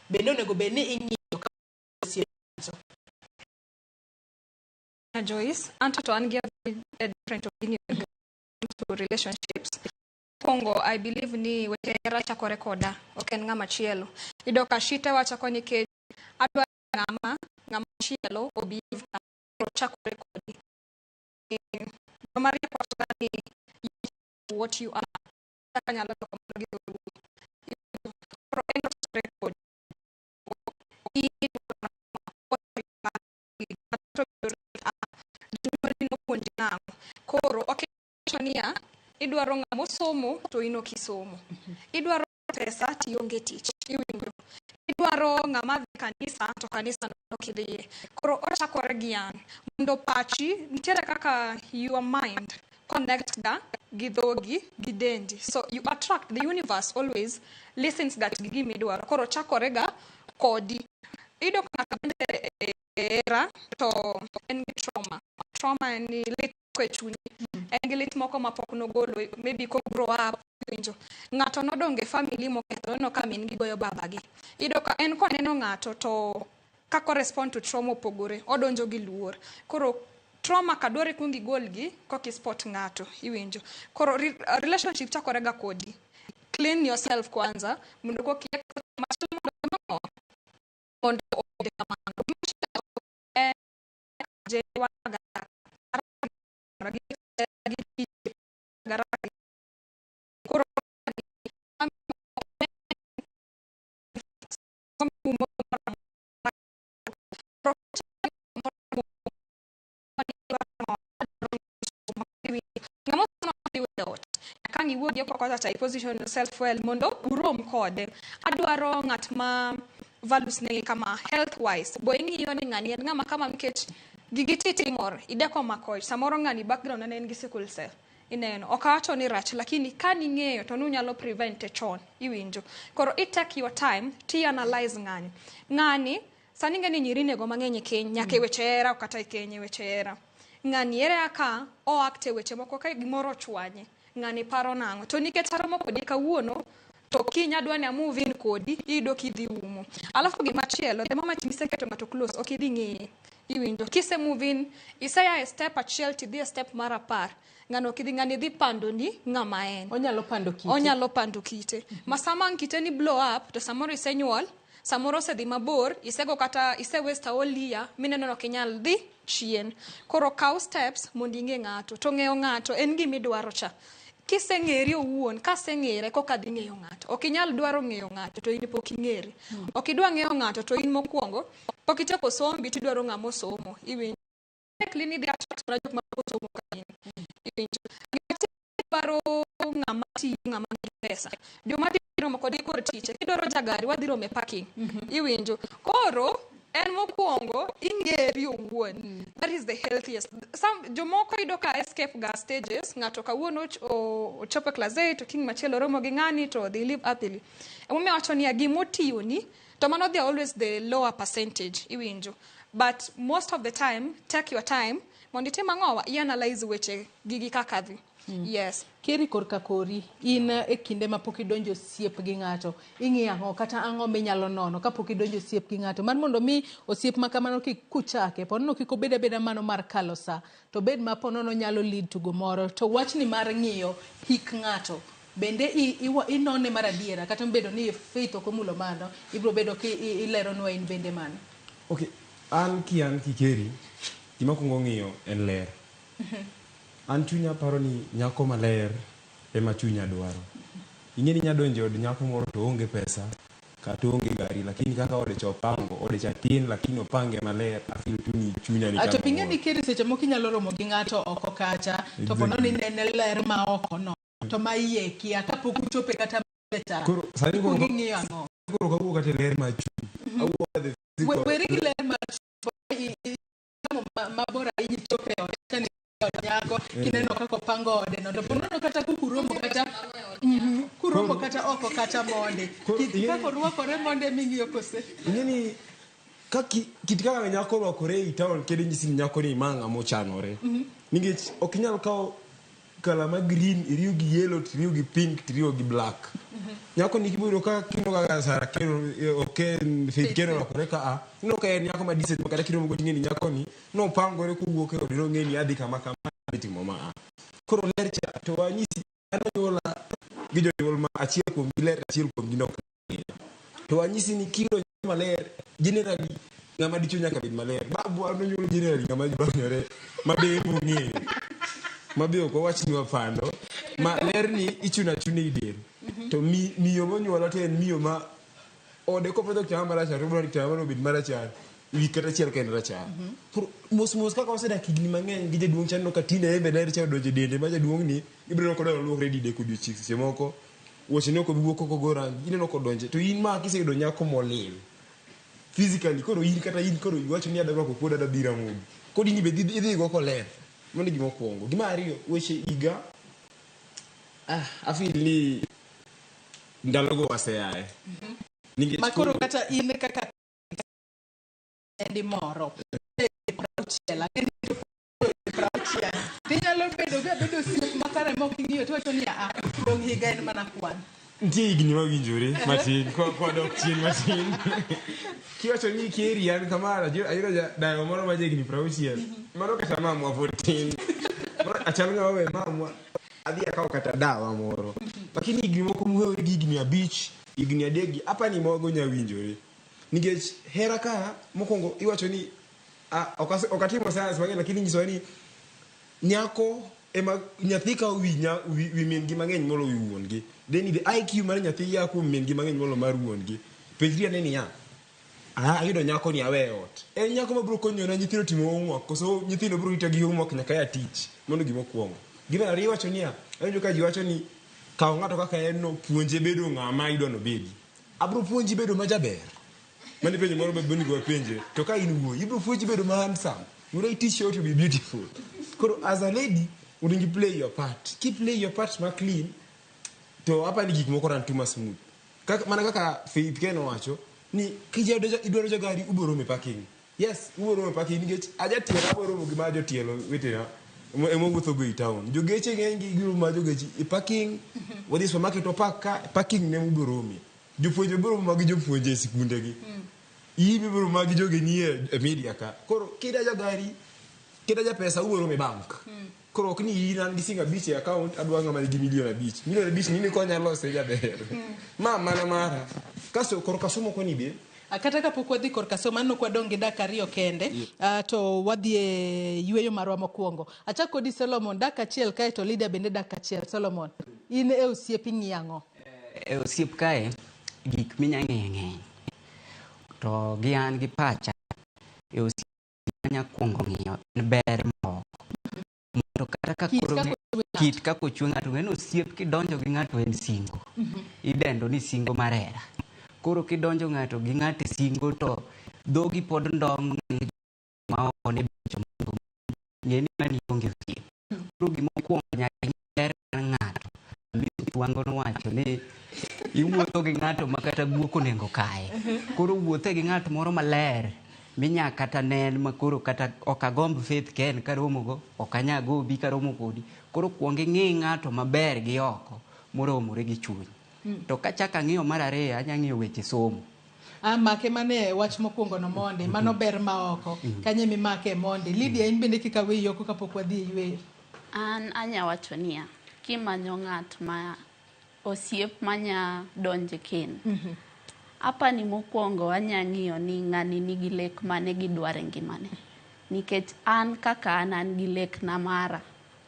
bende onego bed ni ing'iyo ka osiep ng'ato. Joyce, anto to an gi a different opinion to relationships. Mokwongo, I believe ni weche hera chakore koda, ok en ng'ama chielo. Iyudo ka shite wachako nikech adwa ng'ama chielo obi koro chakore kodi. Joma riek wacho ga ni what you are. Kaka nyalo loko mano gi dholuo. Koro en ochakore kodi. Jonyuolni nopuonji nang'o? Koro ok iwacho niya, idwaro ng'ama osomo to in ok isomo. Idwaro pesa to ionge tich. Iwinjo? Idwaro ng'ama dhi kanisa to kanisa no ok idhiye. Koro ochakore gi an. Mondo pachi, nitiere kaka your mind connect ga gi dhogi gi dendi. So you attract, the universe always listens ga gi gima idwaro. Koro chakore ga kodi. Iyudo ka ng'ato donjo e hera to en gi trauma. Trauma en ni lit moko e chunye. En gi lit moko mapok nogolo maybe ko grow up iwinjo. Ng'ato nodongo e family mokethore oneno ka min gi goyo babagi. Iyudo ka en koneno ng'ato to kaka o respond to trauma opogore, odonjo gi luor. Koro trauma ka dwaro ikuong igolgi koka i spot ng'ato, iwinjo. Koro relationship chakore ga kodi. Clean yourself kwanza mondo koka machielo mondo obed kamano. En je waga gi koro nyaka ang' iwuogi oko kocha cha i position yourself well mondo urom kode. Adwaro ng'at ma values ne kama health wise. Bo ing'iyo ni ng'ani en ng'ama kama nikech gigi ti timore. Ideko mako ich. Samoro ng'ani background ne en gi sickle cell. Ineno. Ok awacho ni rach lakini ka ning'eyo to nunyalo prevent e chon. Iwinjo. Koro i take your time ti analyze ng'ani. Ng'ani sani ing'e ni nyiri inego mang'eny e keny nyaka e weche hera ok kata e keny e weche hera. Ng'ani ere kaka o act e weche moko ka gimoro ochwanye. Ng'ani paro nang'o? To nikech aromo kodi kawuono to kiny adwa ni a move in kodi iyudo kidhi umo. Alafu gimachielo the moment miseketo ng'ato close ok idhi ng'eye. Iwinjo. Kise move in iseya e step achiel tidhi e step mar 10. Ng'ano ok idhi ng'ani dhi pandoni ng'ama en. Onyalo pando kite. Onyalo pando kite. Ma sama ang' kite ni blow up to samoro isenyuol, samoro osedhi mabor, isego kata ise waste a whole year mineno ni ok inyal dhi chien. Koro kaw steps mondo ing'e ng'ato. To ng'eyo ng'ato en gima idwaro cha. Kiseng'eri owuon, kaseng'ere koka adhi ng'eyo ng'ato. Ok inyal dwaro ng'eyo ng'ato to in pok ing'eri. Ok idwa ng'eyo ng'ato to in mokwongo pok itieko sombi tidwaro ng'ama osomo. Iwinjo. Likely ni idhi attract mana jok ma pok osomo ka in. Iwinjo. Idwaro ng'ama tiyo, ng'ama nigi pesa. Joma dhi romo kodi kor tich. Kidwaro jagari wadhi romo e parking. Iwinjo. Koro en mokwongo ing'eri owuon. That is the healthiest. Some jomoko yudo ka escape ga stages. Ng'ato kawuono ochopo e class 8 to kiny machielo romo gi ng'ani to they live happily. Emomiyo awacho niya gimotiyoni to mano they are always the lower percentage. Iwinjo. But most of the time, take your time mondo itim ang'owa, i analyze weche gigi kaka dhi. Yes. Keri korka kori, in e kinde ma pok idonjo osiep gi ng'ato, ing'iyo ang'o kata ang'o minyalo nono kapok idonjo osiep gi ng'ato? Mar mondo mi osiep ma kamano kik kuchake, ponono kik obed abeda mano mar kalo sa, to obed ma ponono nyalo lead to gomoro. To wachni mar ng'iyo hik ng'ato, bende inone mar adiera kata obedo ni Faith ok omulo mano, ibiro bedo ki ileronwa in bende mano. Okay, an ki an Kikeri, gima akwongo ng'iyo en ler. An chunya paro ni nyako maler ema chunya dwaro. Ing'e ni inya donjo e od nyako moro to oonge pesa kata oonge gari lakini kaka ode cha opango, ode cha tin lakini opange maler a feel tu ni chunya ni To kama be ing'e ni mor. Keri seche moko inyalo romo gi ng'ato oko kacha to po nono inene ler ma oko no to ma iye kia kapok uchope kata cha. Koro sani koro Ikuongo ing'iyo ang'o? koro ok awuo kata e ler mar chuny. Awuo the physical. Weri gi ler mar chuny. Mabor ahinya ichopo e ot kani od nyako kineno kaka opango ode no to po nono kata kukuromo kata kuromo kata oko kata monde kit kaka orwakore monde ming'iyo kose. Ing'e ni ka kit kaka nyako orwakore ei town kendo nyisi ni nyako ni ma ng'ama ochanore. Nikech ok inyal kawo kala ma green iriw gi yellow tiriw gi pink tiriw gi black. Nyako ni kibiro ka kino kaka Sara Keno ok en Faith Keno orwakore ka a ineno ka en nyako ma decent ma kata kiromo go ting'e ni nyako ni nopangore kowuok e ode nong'e ni adhi kama kama adhi timo ma a. Koro ler cha to wanyisi an onyuola gi jonyuol ma achiel kuom gi ler achiel kuom gi nok to wanyisi ni kilo maler generally ng'ama dichuo nyaka bed maler. Babwa nonyuolo generally ng'ama dwanyore ma be ong'eyo ma be ok wawach ni wapando ma ler ni ichuno achuna ei del to miyo monyuola to en miyo ma ode kopedho kitamba marachar to odwaro ni kitamba mano obed marachar wik kata achiel ka en rachar. Koro mos mos kaka wasedak higni mang'eny gi jaduong' cha ineno ka tinde en be ler cha odonjo e dende ma jaduong' ni ibiro neno kodwa luokre didek odiochieng' seche moko wuoche ne ok obi wuok kok ogo rangi ineno kodonje to in ma kiseyudo nyako molil physically koro in kata in koro iwacho ni adwa rwako kuoda adwa dhi Ramogi koro in be idhi go koler mano e gima okwongo. Gima ariyo weche higa a feel ni ndalogo waseaye nikech Ma koro kata in kaka endi moro 60 ang'e ni 60 tinyalo bedo ga bedo osiep makare mok ing'iyo tiwacho ni a dong' higa en mana kwan. Nitie higni mawinjore matin kwadok chien matin kiwacho ni Keri an kama ayudo dayo moro ma jahigni 60 mano kata mamwa pod tin achal ng'ama we mamwa adhi akaw kata dawa moro lakini higni moko muhewore gi higni 5 higni 3 gi apa ni mogo nya winjore nikech hera ka mokwongo iwacho ni ok atimo science mang'eny lakini inyisowa ni nyako ema nyathi kawo wi, wi min gi mang'eny molo wi wuon gi then the IQ mar nyathi ya kuom min gi mang'eny molo mar wuon gi. Penjri ane niya, ayudo nyako ni awe e ot en nyako mabiro konyona nyithindo timo homework koso nyithindo biro rita gi homework nyaka ya tich mano gima okwongo. Gima ariyo iwacho niya, awinjo ka ji wacho ni kaw ng'ato kaka en no puonje bedo ng'ama idwa nobedi. Abiro puonji bedo ma jaber. Mano penjo moro be onego wapenjre. To ka in wuoyi, ibiro puonji bedo ma handsome. Will I teach you how to be beautiful? Koro as a lady, onego i play your part. Ki play your part ma clean, to apa ni gik moko run too much smooth. Kaka, mana kaka Faith Ken owacho, ni idwaro jagari, ubiro romo e parking. Yes, ubiro romo e parking nikech ajatielo abiro romo gi ma jotielo wetena ema wuotho go e town. Jogeche ng'eny gi giromo ma jogeche e parking, wadhi e supermarket wapark ka, parking ne ubiro rome. Jopuonje biro romo gi jopuonje e sikunde gi. In ibiro romo gi jogeni e media ka. Koro kida jagari, kida japesa ubiro romo e bank. Koro ok ni in an gi siling 5 e account adwa ng'ama nigi milion 5. Milion 5 ni nikonya lose jaber. Ma mana mara. Kasto korka somo koni be Kata kapok wadhi korka somo, aneno ka wadong' gi dakika 2 kende, to wadhi e yueyo marwa mokwongo. Achak kodi Solomon, dakika achiel kae to Lydia bende dakika achiel. Solomon, in e osiep ing'iyo ang'o? E osiep kae, gik minya ng'iyo ng'eny. To gi an gi pacha, e osiep anya kuongo ng'iyo en ber ma oko. Mondo kata ka koro kit kaka ochwe ng'ato, ng'e ni osiep kidonjo gi ng'ato en singo. Idendo ni singo mar hera. Koro kidonjo ng'ato gi ng'ato e singo to dhogi pod ndong' ma oko ni becho ng'e ni mani onge osiep. Koro gima okuongo nyaka ing'e ber mar ng'ato. Wango nowacho ni iwuotho gi ng'ato ma kata guok onego kaye. Koro wuothe gi ng'at moro maler. Minya kata nen makoro kata ok agomb Faith Ken karomogo, ok anya gombi karomo kodi. Koro kuong ing'i ng'ato maber gi oko moromore gi chuny. To kachak ang'iyo mar ariyo, anya ng'iyo weche somo. Ah, make mane wach mokwongo no mondi, mano ber ma oko. Kanye mimake mondi. Lydia, in bende kik aweyi oko kapok wadhi e yweyo. An anya wacho niya, kimanyo ng'at ma osiep manya donje kend. Apani mokwongo anya ng'iyo ni ng'ani nigi lek mane gidwaro e ngimane. Nikech an kaka an gi lek na mara.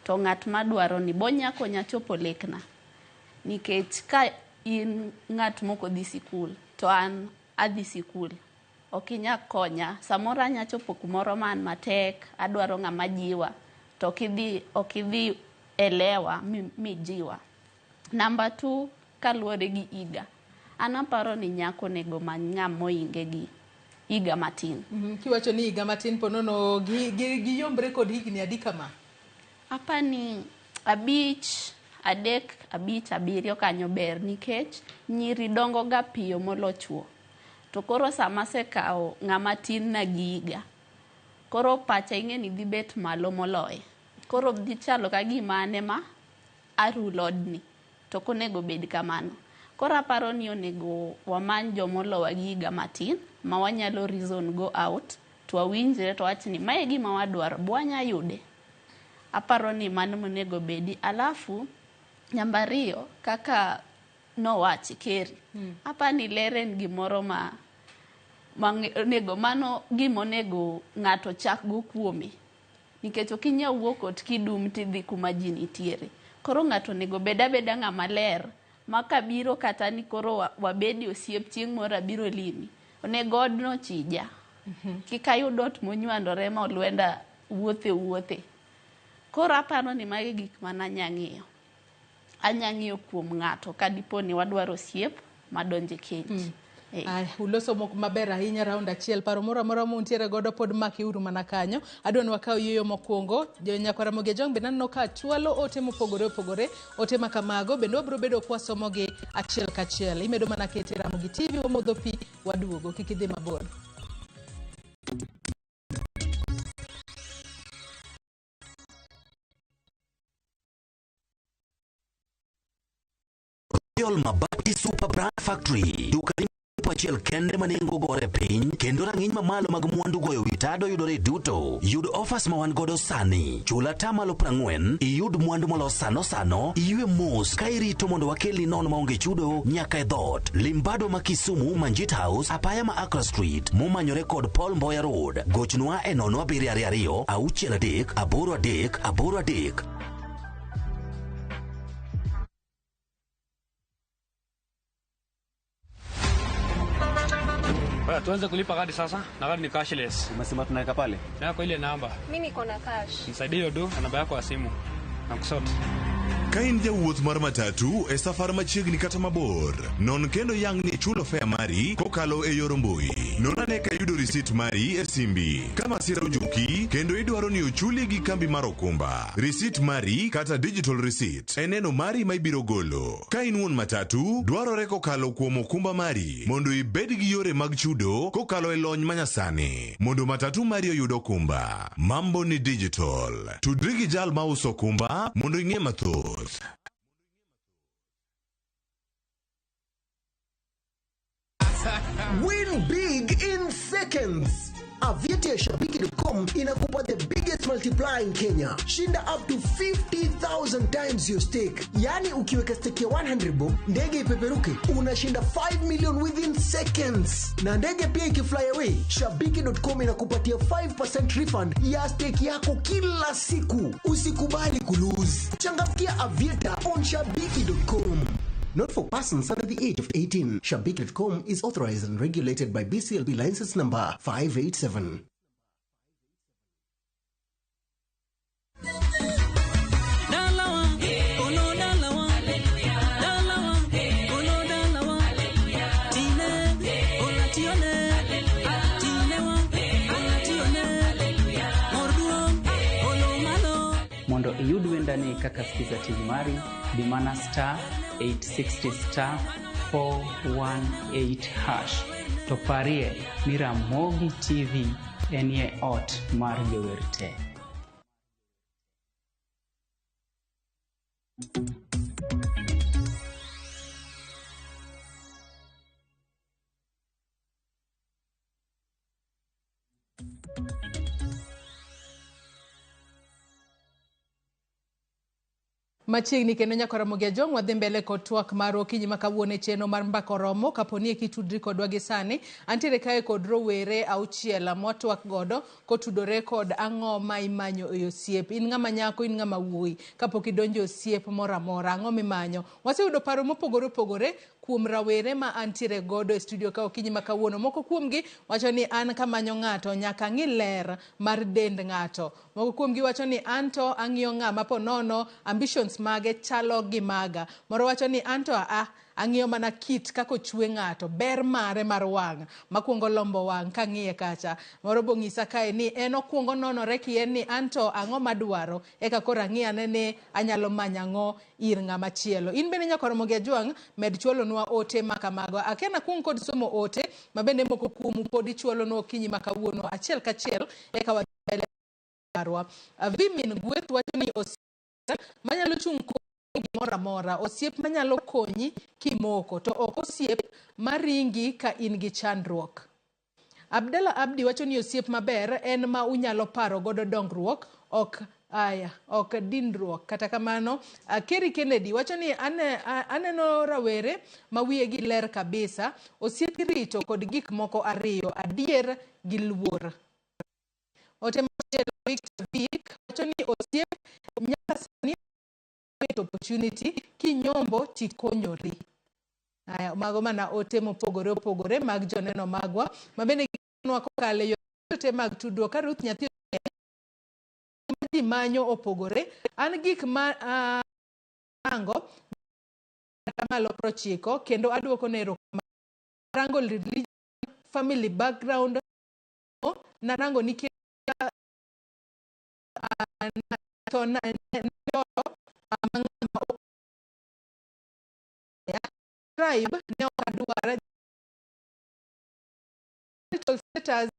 To ng'at madwaro ni bonya konya chopo lekna. Nikech ka in ng'at mok odhi sikul, to an adhi sikul. Ok inya konya. Samoro anya chopo kumoro ma an matek, adwaro ng'ama jiwa. To ok idhi elewa mijiwa. Namba 2, kaluwore gi higa. An aparo ni nyako onego many ng'ama mohinge gi higa matin. Kiwacho ni higa matin po nono giyombre kod higni adi kama? Apani 5, 3, 5, 7 kanyo ber nikech nyiri dongo ga piyo molo chuo. To koro sama asekawo ng'ama tin na gi higa, koro pacha ing'e ni dhi bet malo moloye. Koro dhi chalo ka gima an ema arulo odni, to ok onego bed kamano. Koro aparo ni onego wamany jomolowa gi higa matin ma wanyalo reason go out to wawinjre to wach ni mae e gima wadwaro, be wanya yude? Aparo ni mano monego bedi. Alafu namba 2 kaka nowachi Keri, apani ler en gimoro ma onego mano gima onego ng'ato chak go kuome. Nikech ok inyal wuok ot kidum tidhi kuma ji nitiere. Koro ng'ato onego bed abeda ng'ama ler ma kabiro kata ni koro wabedi osiep chieng' moro abiro limi. Onego odno chija. Kik ayud ot monywandore ma olwenda wuothe wuothe. Koro aparo ni magi gik mana anya ng'iyo. Anya ng'iyo kuom ng'ato ka dipo ni wadwaro osiep madonje keny. Ay, uloso mok maber ahinya round achiel. Paro moro amora muntiere godo pod makiuru mana kanyo. Adwa ni wakaw yueyo mokwongo. Nyakwara Ramogi Ajwang' bende aneno ka chwalo ote mopogore opogore. Ote ma kamago bende wabiro bedo kwasomogi achiel kachiel. Imedo mana kete Ramogi TV, wamodho pi, waduogo. Kik idhi mabor. Royal Mabati Super Brand Factory. Duka achiel kende ma nengo gore piny kendo rang'iny mamalo mag mwandu goyo wi tado yudore duto. Yud offers ma wan godo sani. Chul atamalo 40, iyud mwandu molos sano sano, iywe mos ka irito mondo wakelni nono maonge chudo nyaka e dhoot. Limbado ma Kisumu, Manjit House, apaya ma Accra Street, momanyore kod Paul Mboya Road. Gochnwa e 0722 63 83 83. Bwana, tuanze kulipa kadi sasa na kadi ni cashless. Umesema tunaweka pale? Na kwa ile namba. Mimi niko na cash. Nisaidie hiyo do na namba yako ya simu. Na kusort. Ka in jawuoth mar matatu e safar machiegni kata mabor, non kendo yang ni ichulo fare mari kokalo e yor mbui. Non ane ka iyudo risit mari e simbi. Ka masira ojuki kendo idwaro ni ochuli gi kambi mar okumba, risit mari kata digital receipt en neno mari ma ibiro golo. Ka in wuon matatu, dwarore kokalo kuom okumba mari mondo ibed gi yore mag chudo kokalo e lony manyasani mondo matatu mari oyud okumba. Mambo ni digital. Tudri gi jal mauso okumba mondo ing'e mathoth. Win big in seconds. Aviator ya Shabiki.com inakupa the biggest multiplier in Kenya. Shinda up to 50,000 times your stake. Yani ukiweka stake ya 100 bob, ndege ipeperuke, unashinda 5 million within seconds. Na ndege pia ikifly away, Shabiki.com inakupatia 5% refund ya stake yako kila siku. Usikubali kulose. Changamkia Aviator on Shabiki.com. Not for persons under the age of 18. Shabiki.com is authorized and regulated by BCLB license number 587. Mondo iyud wendani kaka Skiza TV mari, di mana star 860 star 418 hash. To parie ni Ramogi TV enie ot mar jower te. Machiegni kendo nyaka Ramogi Ajwang' wadhi mbele kod twak marwa okinyi ma kawuono e chenro mar Mbaka Oromo. Kapo ni eka itudri kodwa gi sani, antiere kae kod rowere auchiel mwatwak godo kotudore kod ang'o ma imanyo e osiep. In ng'ama nyako, in ng'ama wuoyi, kapok idonjo e osiep moro amora, ang'o mimanyo? Waseyudo paro mopogore opogore kuom rawere ma antiere godo e studio ka okinyi ma kawuono. Moko kuomgi wacho ni an kamanyo ng'ato nyaka ang'i ler mar dend ng'ato. Moko kuomgi wacho ni anto ang'iyo ng'ama ponono ambitions mage chalo gi maga. Moro wacho ni anto aa ang'iyo mana kit kaka ochwe ng'ato, ber mare mar wang' makuongo lombo wang' kang'iye kacha. Moro bong'isa kae ni en okuongo nonore kien ni anto ang'o madwaro eka koro ang'i ane ni anyalo manyo ang'o ir ng'ama chielo. In bende nyaka Ramogi Ajwang' med chwalonwa ote ma kamago. Akia nakuong kod somo ote ma bende moko kuomu pod ichwalonwa okinyi ma kawuono achiel kachiel eka wadhi mbele marwa. Vimin Gweth wacho ni osiep manyalo chung' kodi gimoro amora, osiep manyalo konyi kimoko, to ok osiep maringi ka in gi chandruok. Abdalla Abdi wacho ni osiep maber en ma unyalo paro godo dongruok, ok aya, ok dinruok. Kata kamano, Kerry Kennedy wacho ni aneno rawere ma wiyegi ler kabisa, osiep irito kod gik moko ariyo, adier gi luor. Ote machielo Victor Vic wacho ni osiep nyaka sani opportunity kinyombo tikonyori. Aya, mago mana ote mopogore opogore mag joneno magwa ma bende ginwa kokalo e yore te mag tudruok. Ka Ruth nyathi ma ji manyo opogore, an gik ma rango malo 90 kendo aduoko ne erokamano. Rango religion, family background, narango nikech to na, ng'ama tribe ne ok adwar marital status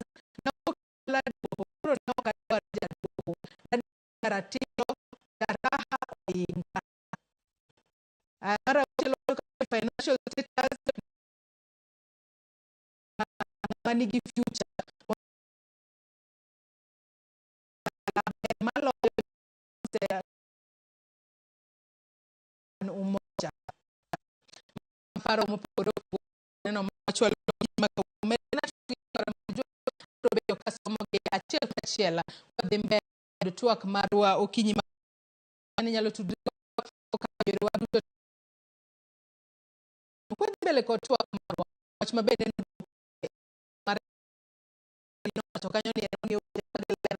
ne ok duoko koro ne ok adwar jaduoko nadwaro ratiro jaraha oinga. Mar auchiel financial status ng'ama nigi future ber maloyo umoja paro mopogore opogore neno machwalo bedo kasomo gi achiel kachiel wadhi mbele kod twak marwa okinyi ma inyalo tudri kokalo yorewa duto. Kwadhi mbele kod twak marwa, wach mabende mar nowacho kanyo ni en ong'eyo weche mag ler,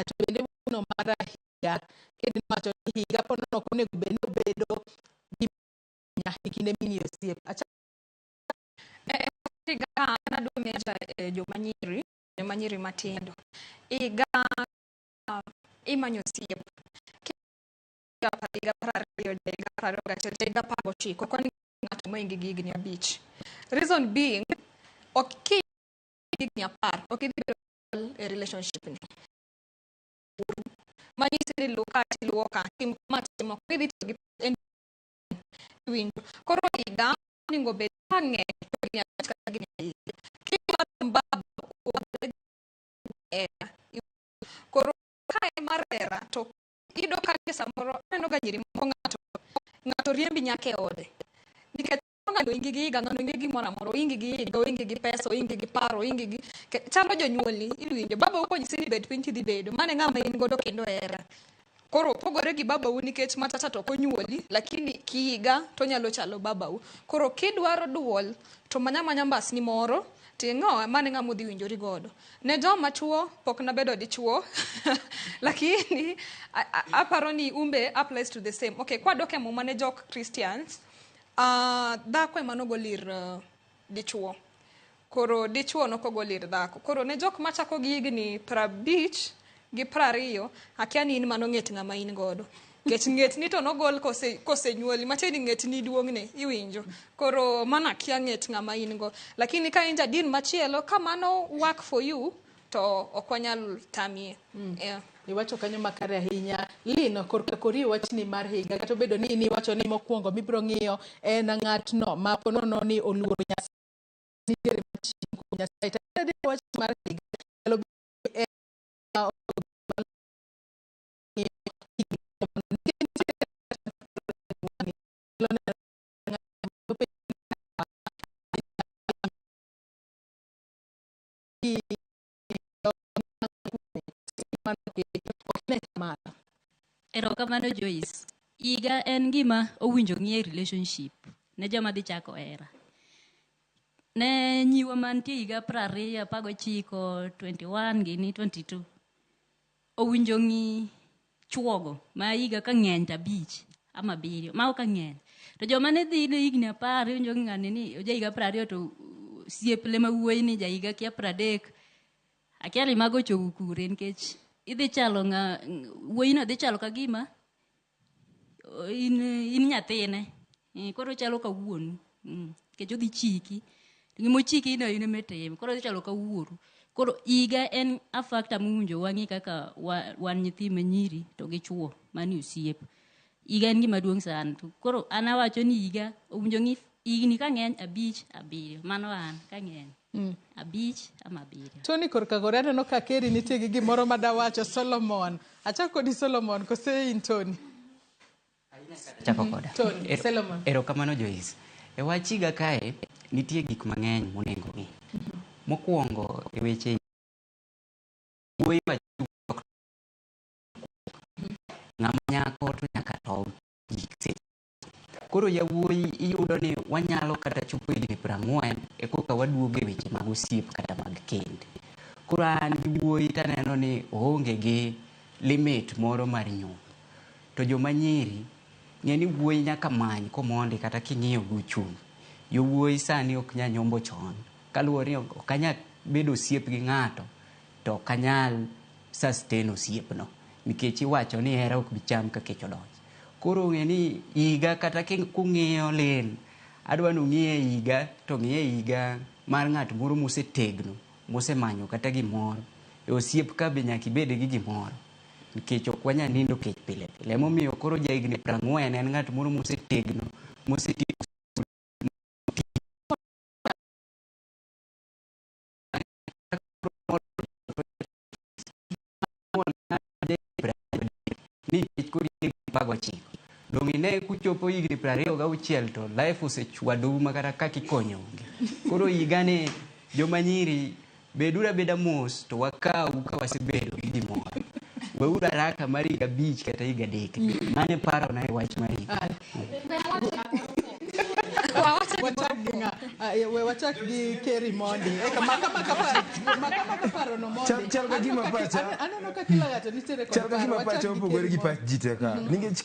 to bende wuono mar higa kendo nowacho ni higa pod ok onego bed ni obedo gima e kinde ming'iyo osiep. Higa nadwa measure joma nyiri matindo. Higa imanyo osiep. Higa 20, higa 21, higa 19, koni ng'ato mohingi gi higni 5. Reason being, ok ki higni 10, ok idhi bedo e relationship ni. Manyisi ni luw ka tiluwo ka, tim kama timo, idhi tiyo gi en winjo. Koro higa onego bed ka ng'eny to higni 5 kata higni 7. Kimadho mbaba hera. Koro ka en mar hera to iyudo ka samoro aneno ga nyiri moko ng'ato riembi nyaka e ode. Nikech ng'ano oingi gi higa, ng'ano oingi gi gimoro amora, oingi gi higa, oingi gi pesa, oingi gi paro, oingi gi chalo jonyuolni iwinjo. Babau konyisi ni bed piny tidhi bedo, mano e ng'ama in godo kendo hera. Koro opogore gi babau nikech machacha to ok onyuoli, lakini kihiga to onyalo chalo babau. Koro kidwaro duol to manya manya mbasni moro ting'o mano e ng'ama udhi winjori godo. Ne joma chuo pok nabedo dichuo lakini aparo ni umbe applies to the same. Okay, kwadok e muma ne jok Christians, dhako ema nogol ir dichuo. Koro dichuo nokogol ir dhako. Koro ne jok machako gi higni 50 gi 20, akia ni in mano ng'et ng'ama in godo. Nikech ng'etni to nogol kose kosenyuoli, matiende ni ng'etni duong'ne, iwinjo. Koro mano akia ng'et ng'ama in go. Lakini ka in jadin machielo, ka mano work for you, to ok wanyal tamie. Yeah. Iwacho kanyo makare ahinya. Lin, korka kori wachni mar higa, kata obedo ni in iwacho ni mokwongo mibiro ng'iyo en ng'atno ma po nono ni oluoro Nyasaye, nitiere machiegni kuom Nyasaye. To adier wach mar higa nyalo bedo ni en Erokamano Joyce. Higa en gima owinjo ng'i e relationship ne joma dhi chako hera. Ne nyiwa mantie higa 20, 19, 21 gini 22. Owinjo ng'i chuogo ma higa ka ng'eny to 5 ama 7, mago ka ng'eny. To joma ne dhi ne higni 10 iwinjo ni ng'ani ni oja higa 20 to osieple ma wuoyi ni ja higa kia 30. Akia ni mago ochopo kure nikech idhi chalo ng'a wuoyino dhi chalo ka gima in nyathine. Koro ochalo ka wuonu. Nikech odhi chiki. To gima ochiki no in ema itimo. Koro odhi chalo ka wuoru. Koro higa en a factor mowinjo wang'i kaka wan nyithi manyiri to gi chuo manie osiep. Higa en gima duong' sana. To koro an awacho ni higa owinjo ng'i higni ka ng'eny 5 7. Mano an ka ng'eny. 5 ama 7. Tony korka kore aneno ka Keri nitie gi gimoro madawacho Solomon. Achak kodi Solomon kose in Tony? Chako koda. Tony, Solomon. Erokamano Joyce. E wach higa kae, nitie gik mang'eny monego ng'i. Mokwongo e weche wuoyi machuok ng'ama nyako to nyaka tow gik seche. Koro yawuoyi iyudo ni wanyalo kata chopo higni 40 e koka waduogo e weche mag osiep kata mag kend. Koro an gi wuoyi taneno ni oonge gi limit moro mar nyuol. To joma nyiri ng'e ni wuoyi nyaka many komondi kata king'iyo gi uchumi. Yowuoyi sani ok nyal nyombo chon kaluwore ni ok anyal bedo osiep gi ng'ato to ok anyal sustain osiepno nikech iwacho ni hera ok bi cham ka kech odonjo. Koro ng'e ni higa kata kung'iyo Lin, adwa ni ung'iye higa to ng'iye higa mar ng'at moro mosetegno, mosemanyo kata gimoro. E osiep ka be nyaka ibed gi gimoro nikech ok wanyal nindo kech pile pile. Emomiyo koro ja higni 40 en ng'at moro mosetegno, mosetieko nikech koro in gi 19. Dong' ine kuchopo higni 26 to life osechwadou ma kata kaka ikonyo onge. Koro higani joma nyiri beduru abeda mos to wakau ka wasebedo gi gimoro. Weuru haraka mar higa 5 kata higa 3. Mano e parona e wach mar higa. Wachak gi Keri mondi. Eka maka paro no mondi. Chal ka gima pacha. Aneno ka kila ng'ato nitiere kod Chal ka gima paro. pacha Wachak gi opogore Keri gi pach ji te ka. Nikech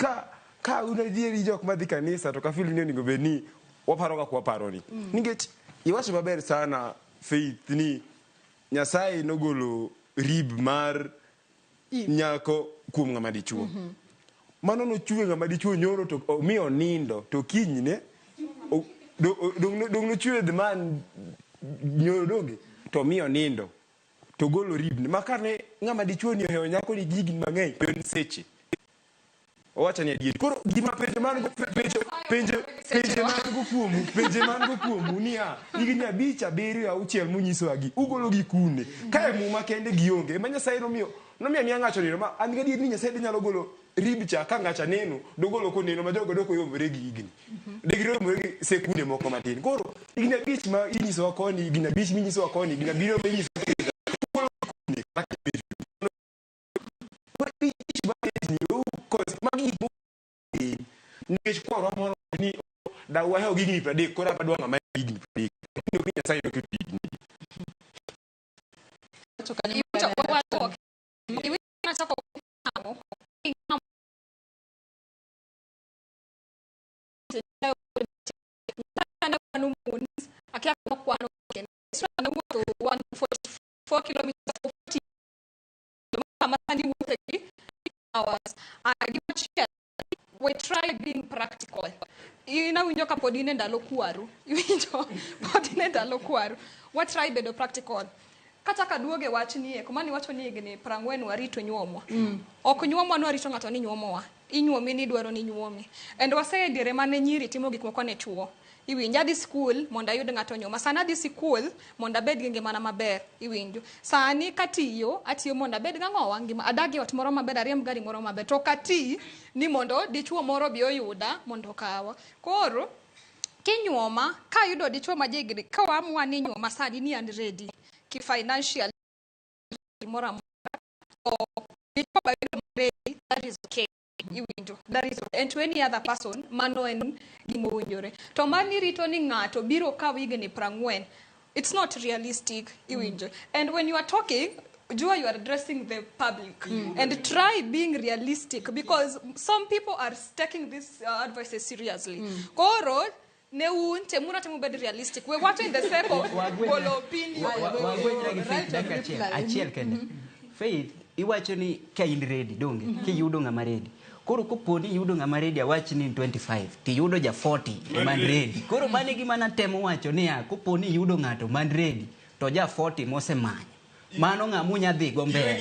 ka un adieri jok madhi kanisa to ka feel ni onego bed ni waparo kaka waparo ni. Nikech iwacho maber sana Faith ni Nyasaye nogolo rib mar nyako kuom ng'ama dichuo. Mano nochwe ng'ama dichuo nyoro to omiyo onindo to kinyne dong nochwe the man nyoro donge to omiyo onindo to golo ribne. Ma kane ng'ama dichuo ni ohewo nyako ni higni mang'eny to en seche. Owacho ni adieri. Koro gima penjo man go penjo man go kuomu, penjo man go kuomu niya, higni 5, 7, 6 munyisowagi, ugolo gi kune? Ka e Muma kende gionge. Ema Nyasaye nomiyo miya ng'acho neno ma an gadier ni Nyasaye nyalo golo rib cha ka ng'acha neno, dogolo koneno ma jogo dok oyomore gi higni. Digiromore gi sekunde moko matin. Koro higni 5 ma inyisowa koni, higni 5 minyisowa koni, higni 7 ma inyisowa koni, ugolo kune? Nikech kwarwa moro ni da wahewo gi higni 30 koro adwa ng'ama higni 30. Lakini ok Nyasaye noketo higni. Akia kwano kendo. Wuotho 144 kilometers 40 kama sani wuothe gi hours. Gimachielo We try being practical. In awinjo ka pod in e ndalo kwaru. Iwinjo pod in e ndalo kwaru. Wa try bedo practical. Kata ka duoge wach ni eko, mani wacho ni higni 40 warito nyuomwa. Ok nyuomwa ni warito ng'ato ni nyuomowa. Inyuomi ni idwaro ni nyuomi. And wase diere mane nyiri timo gik moko ne chuo. Iwinjo adhi skul mondo ayud ng'ato nyuoma. Sani adhi sikul mondo abed gi ngimana maber. Iwinjo. Sani katiyo, atiyo mondo abed gang'owa ngima. Adag e ot moro maber, ariemb gari moro maber. To ok ati ni mondo dichuo moro bi oyuda mondo okawa. Koro kinyuoma, kayudo dichuo ma jahigni, ka waamua ni nyuoma sani ni an ready ki financial moro amora. To dichuo ba yudo ready, that is okay. Iwinjo. That is okay. And to any other person, mano en gima owinjore. To mani rito ni ng'ato biro kawo higni 40, it's not realistic. Iwinjo. And when you are talking, Jua, you are addressing the public. And try being realistic because some people are taking these advices seriously. Koro, ne un temura temo bed realistic. We wacho in the sake of golo opinion. Wagwenyre gi Faith dakika achiel, achiel kende. Faith, iwacho ni ka in ready, donge? Kiyudo ng'ama ready. Koro kopo ni iyudo ng'ama ready awach ni 25, tiyudo ja 40 ema ni ready. Koro mano e gima natemo wacho niya, kopo ni iyudo ng'ato man ready, to ja 40 mosemanyo. Mano ng'ama unya dhi go mbele.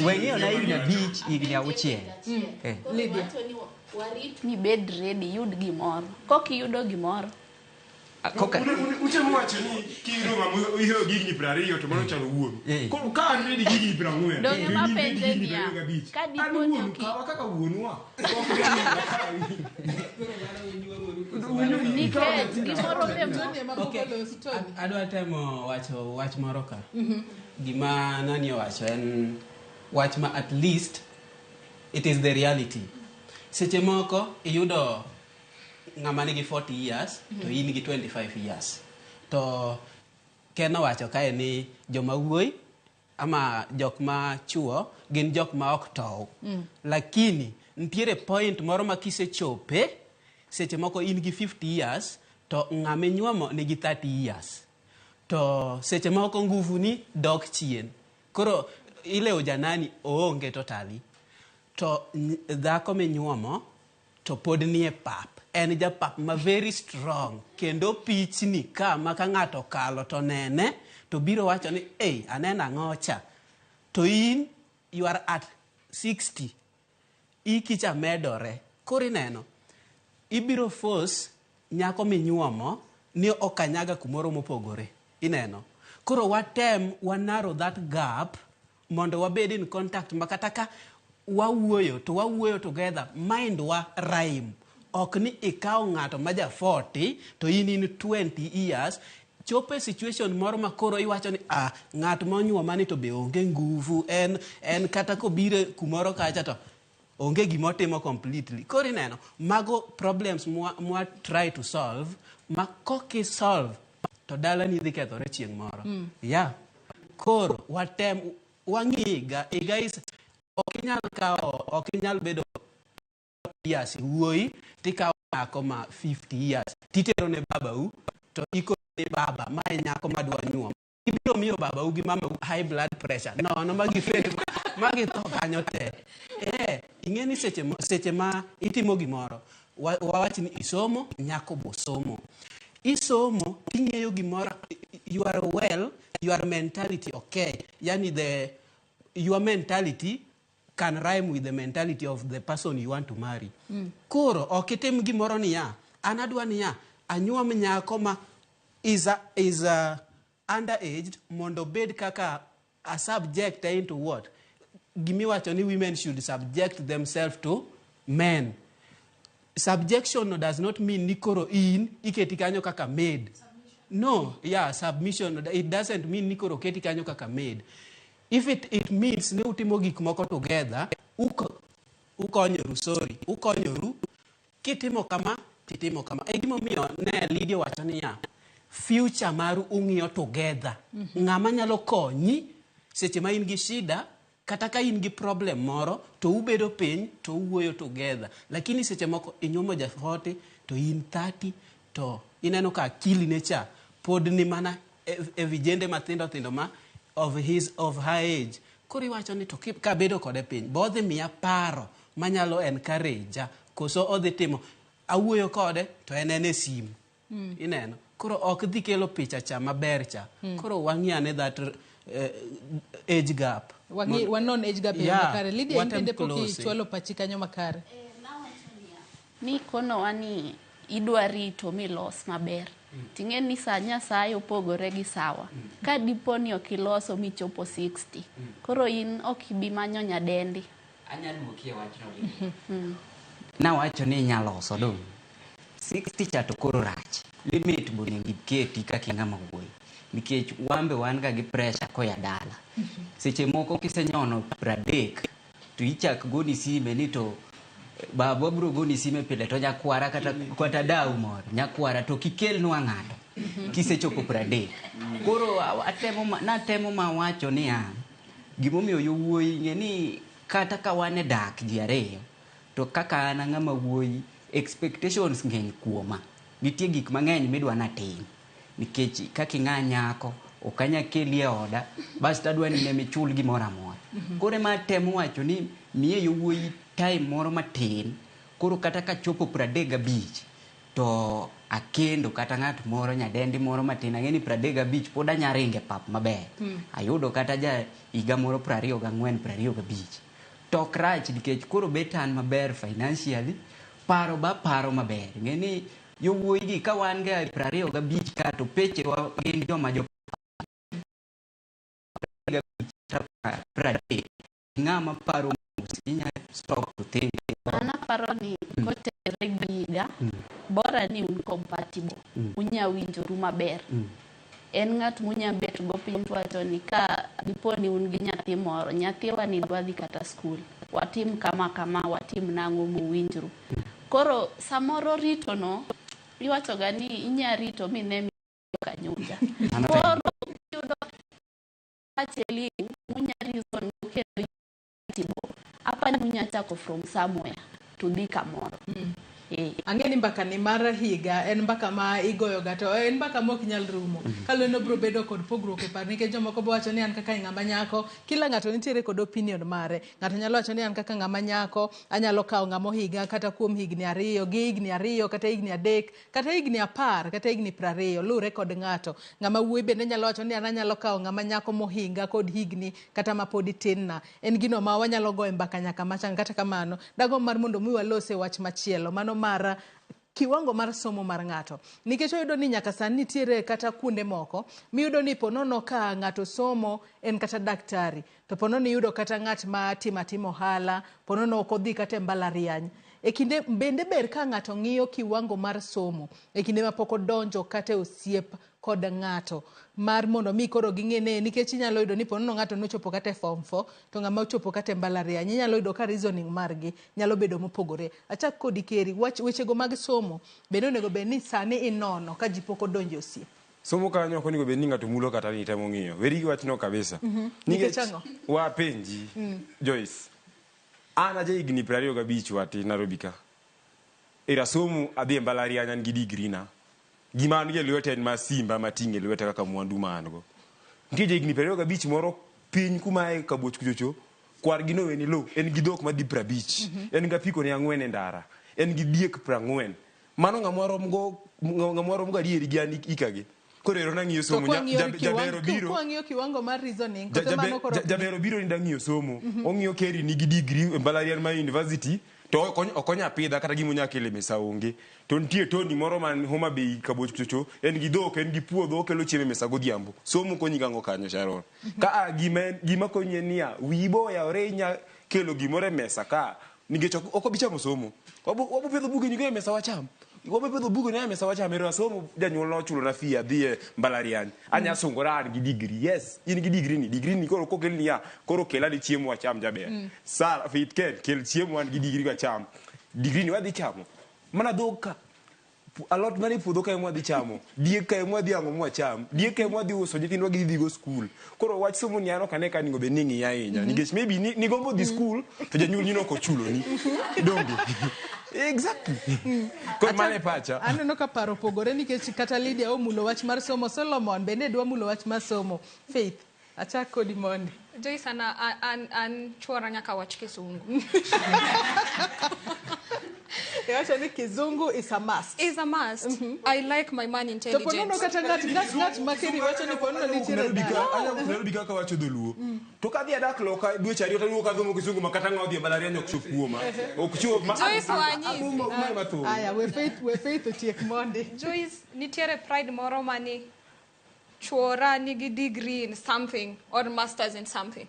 We ng'iyo na higni 5, higni 6. Lydia. Warit ni bed ready, yud gimoro. Kok iyudo gimoro. Koka Utemo wacho ni kiyudo ng'ama ihero gi higni 20 to mano chalo wuonu. Koro ka an ready gi higni 40, Donge to in ready mapenje gi higni niya, 25. ka An dipo ni wuonu ok kawa kaka wuonwa. Nikech gimoro be Okay. Adwa temo wacho wach moro ka. Gima nani owacho en wach ma at least it is the reality. Seche moko iyudo ng'ama nigi 40 years to in gi 25 years. To Ken owacho kae ni joma wuoyi ama jok ma chuo gin jok ma ok tow. Lakini nitiere point moro ma kisechope seche moko in gi 50 years to ng'ama inyuomo nigi 30 years. To seche moko nguvu ni dok chien. Koro ilewo janani oonge totally. To dhako minyuomo to pod nie pap. En japap ma very strong. Kendo pichni ka ma ka ng'ato okalo to nene to biro wacho ni ei aneno ang'o cha. To in you are at 60. Iki cha medore. Koro ineno ibiro force nyako minyuomo ni okanyaga kumoro mopogore. Ineno. Koro watem wa narrow that gap mondo wabed in contact ma kata ka wawuoyo to wawuoyo together mind wa rhyme. Ok ni ikawo ng'ato ma ja 40 to in in 20 years chopo e situation moro ma koro iwacho ni ah ng'at monyuoma ni to be onge nguvu en kata kobiro kumoro kacha to onge gimotimo completely. Koro ineno mago problems mwa try to solve ma koki solve to dalani dhi kethore chieng' moro. Yeah. Koro watem wang'i higa is ok inyal kawo ok inyal bedo years wuoyi tikawo nyako ma 50 years titero ne babau to iko ni baba ma e nyako madwa nyuom. Ibiro miyo babau gi mamau high blood pressure nono ma gifel ma githo kanyo te. Ing'e ni seche ma itimo gimoro wawach ni isomo nyako bo somo. Isomo ting'eyo gimoro you are well your mentality okay yani the your mentality can rhyme with the mentality of the person you want to marry. Koro ok itim gimoro niya an adwa niya anyuom nyako ma is a underaged mondo bed kaka a subject into what? Gimiwacho ni women should subject themselves to men. Subjection does not mean ni koro in iketi kanyo kaka maid. No, yeah, submission it doesn't mean ni koro keti kanyo kaka maid. If it means ni utimo gik moko together, ukonyoru, sorry, ukonyoru, kitimo kama, titimo kama. E gimomiyo ne Lydia wacho niya, future maru ung'iyo together. Ng'ama nyalo konyi seche ma in gi shida, kata ka in gi problem moro, to ubedo piny, to uwuoyo together. Lakini seche moko inyuomo ja 40, to in 30, to ineno ka akili ne cha, pod ni mana e vijende mathindo thindo ma of her age. Koro iwacho ni to kabedo kode piny, bo dhi miya paro manyalo encourage Koso odhi timo awuoyo kode to en e simu. Ineno. Koro ok dhi kelo picha cha maber cha. Koro wang'i ane that age gap. Wang'i wanon age gap e yo Yeah, makare. Lydia, in watem bende pok close. ichwalo pachi kanyo makare. Ni konowa ni idwa rito milos maber. Ting'e ni sa Nyasaye opogore gi sawa. Ka dipo ni ok iloso michopo 60, koro in ok ibi manyo nyadendi. Anyalo wuokie wachno. Nawacho ni inyaloso dong. 60 cha to koro rach. Limit bo onego iketi kaka ing'ama wuoyi. Nikech wan be wan ga gi pressure koya dala. Seche moko kisenyono 30 to ichak goni sime ni to baba biro goni sime pile to nyakwara kata dau moro nyakwara to kikelnwa ng'ato kisechopo 30. Koro natemo mawacho niya gimomiyo yowuoyi ng'e ni kata ka wan e dak ji ariyo to kaka an ang'ama wuoyi expectations ng'eny kuoma. Nitie gik mang'eny midwa natim nikech kaka ing'a nyako ok anya keli e oda bas tadwa ni nemichul gimoro amora. Koro ema atemo wacho ni miye yowuoyi time moro matin koro kata kachopo 35 to akendo kata ng'at moro nyadendi moro matin ang'e ni 35 pod anya ringe pap maber. Ayudo kata ja higa moro 24 25. To ok rach nikech koro bet an maber financially paro ba paro maber. Ng'e ni yowuoyi gi ka wan ga 25 ka to pechewa gin joma jo 30 ng'ama paro mos inya stop to think. An aparo ni kotenore gi higa, bora ni un compatible. Unya winjoru maber. En ng'at munya bet go piny to wacho ni ka dipo ni un gi nyathi moro, nyathiwa ni dwa dhi kata skul, watim kama kama, watim nang'o muwinjru. Koro samoro rito no, iwacho ga ni inya rito mine kanyuja. Koro iyudo actually munya reason kendo compatible. Apa ni unya chako from somewhere to dhi kamoro. Ang'e ni mbaka ni mar higa en mbaka ma igoyo ga to en mbaka ma ok nyal rumo. Kaluwore ni obiro bedo kod pogruok e paro nikech jomoko bo wacho ni an kaka ng'ama nyako, kila ng'ato nitiere kod opinion mare. Ng'ato nyalo wacho ni an kaka ng'ama nyako anyalo kawo ng'ama ohiga kata kuom higni 2 gi higni 2 kata higni 3 kata higni 10 kata higni 20 luwre kod ng'ato. Ng'ama wuoyi bende nyalo wacho ni an anyalo kawo ng'ama nyako mohinga kod higni kata ma pod tin na. En gino ma wanyalo goyo mbaka nyaka machang. Kata kamano, dagomb mar mondo mi walose wach machielo mano mar kiwango mar somo mar ng'ato. Nikech oyudo ni nyaka sani nitiere kata kuonde moko miyudo ni ponono ka ng'ato somo en kata daktari to ponono iyudo kata ng'at ma timo atima ohala, ponono ok odhi kata e mbalariany. E kinde bende ber ka ng'ato ng'iyo kiwango mar somo e kinde ma pok odonjo kata e osiep kod ng'ato mar mondo mi koro ging'e ne nikech inyalo yudo ni ponono ng'ato nochopo kata e form 4 to ng'ama ochopo kata e mbalariany inyalo yudo ka reasoning margi nyalo bedo mopogore. Achak kodi Keri, wach wechego mag somo bende onego bed ni sani inono ka ji pok odonjo e osiep. Somo kanyo ok onego bed ni ng'ato mulo kata ni temo ng'iyo. Weri gi wachno kabisa. Nikech ang'o? Wapenji, Joyce. An aja higni 25 wati Nairobi ka. Era somo adhi e mbalariany an gi degree na. Gima an go e lweta en ma simba mating'o e lweta kaka mwandu ma an go. Nitie ja higni 25 moro piny kuma ae Kabuoch kuchocho, kwargi noweni lo, en gi dhok madhi 50. En gi apiko ne 4 e ndara. En gi diek 40. Mano ng'ama rom go, ng'ama rom go adieri gi an ikagi. Koro ero nang'iyo To somo, kwang'iyo jabero biro. kwang'iyo kiwango mar reasoning, koso mano koro Jabero biro ni dang'iyo somo. Ong'iyo Keri nigi degree e mbalariany mar university to ok onya pidha kata gima onya kelo e mesa onge. To nitie Tony moro man Homa Bay Kabuoch kuchocho, en gi dhok, en gi puodho, okelo chiemo e mesa godhiambo. Somo konyi gang'o kanyo Sharon? Ka gima konyi en niya, wiyi bo oyawore inya kelo gimoro e mesa ka nikech ok obi chamo somo. Wabo pedho buge ni go e mesa wacham. Wabo pedho buge ni e mesa wacham. Ero asomo janyuol nochulo na fee adhi e mbalariany. Anya sungora an gi degree. Yes, in gi degree ni. Degree ni koro kokel niya, koro kela ni chiemo wacham jaber. Sara, Faith Ken, kel chiemo an gi degree wacham. Degree ni wadhi chamo. Mana dhok ka. Alot mane puodho kae mwadhi chamo. Diek kae mwadhi ang'o mwacham. Diek kae mwadhi uso nyithindwa gidhi dhigo skul. Koro wach somo ni an ok ane ka onego bed ni ing'iye ahinya. Nikech maybe ni gombo dhi skul to janyuolni ne ok ochuloni. Donge? Exactly. Koro mano e pacha. Aneno ka paro opogore nikech kata Lydia omulo wach mar somo, Solomon bende dwa mulo wach mar somo. Faith, achak kodi mondi. Joyce, an chuora nyaka wach kisungu. Iwacho ni kizungu is a must. Is a must. I like my man To intelligent. ponono kata ng'at ng'at ng'at ma Keri wacho ni ponono nitiere Nairobi ka dhano. anya wuok Nairobi kaka wacho dholuo. To kadhi adak loka dweche ariyo to aduogo kadhumo kisungu ma kata ng'awa dhi e mbalariany ok chop kuoma. Ok chop ma Joyce Wanyisi. adhumo mae mathoth. Aya, we Faith, we Faith otiek mondi. Joyce, nitiere pride moro mani chuora nigi degree in something or masters in something.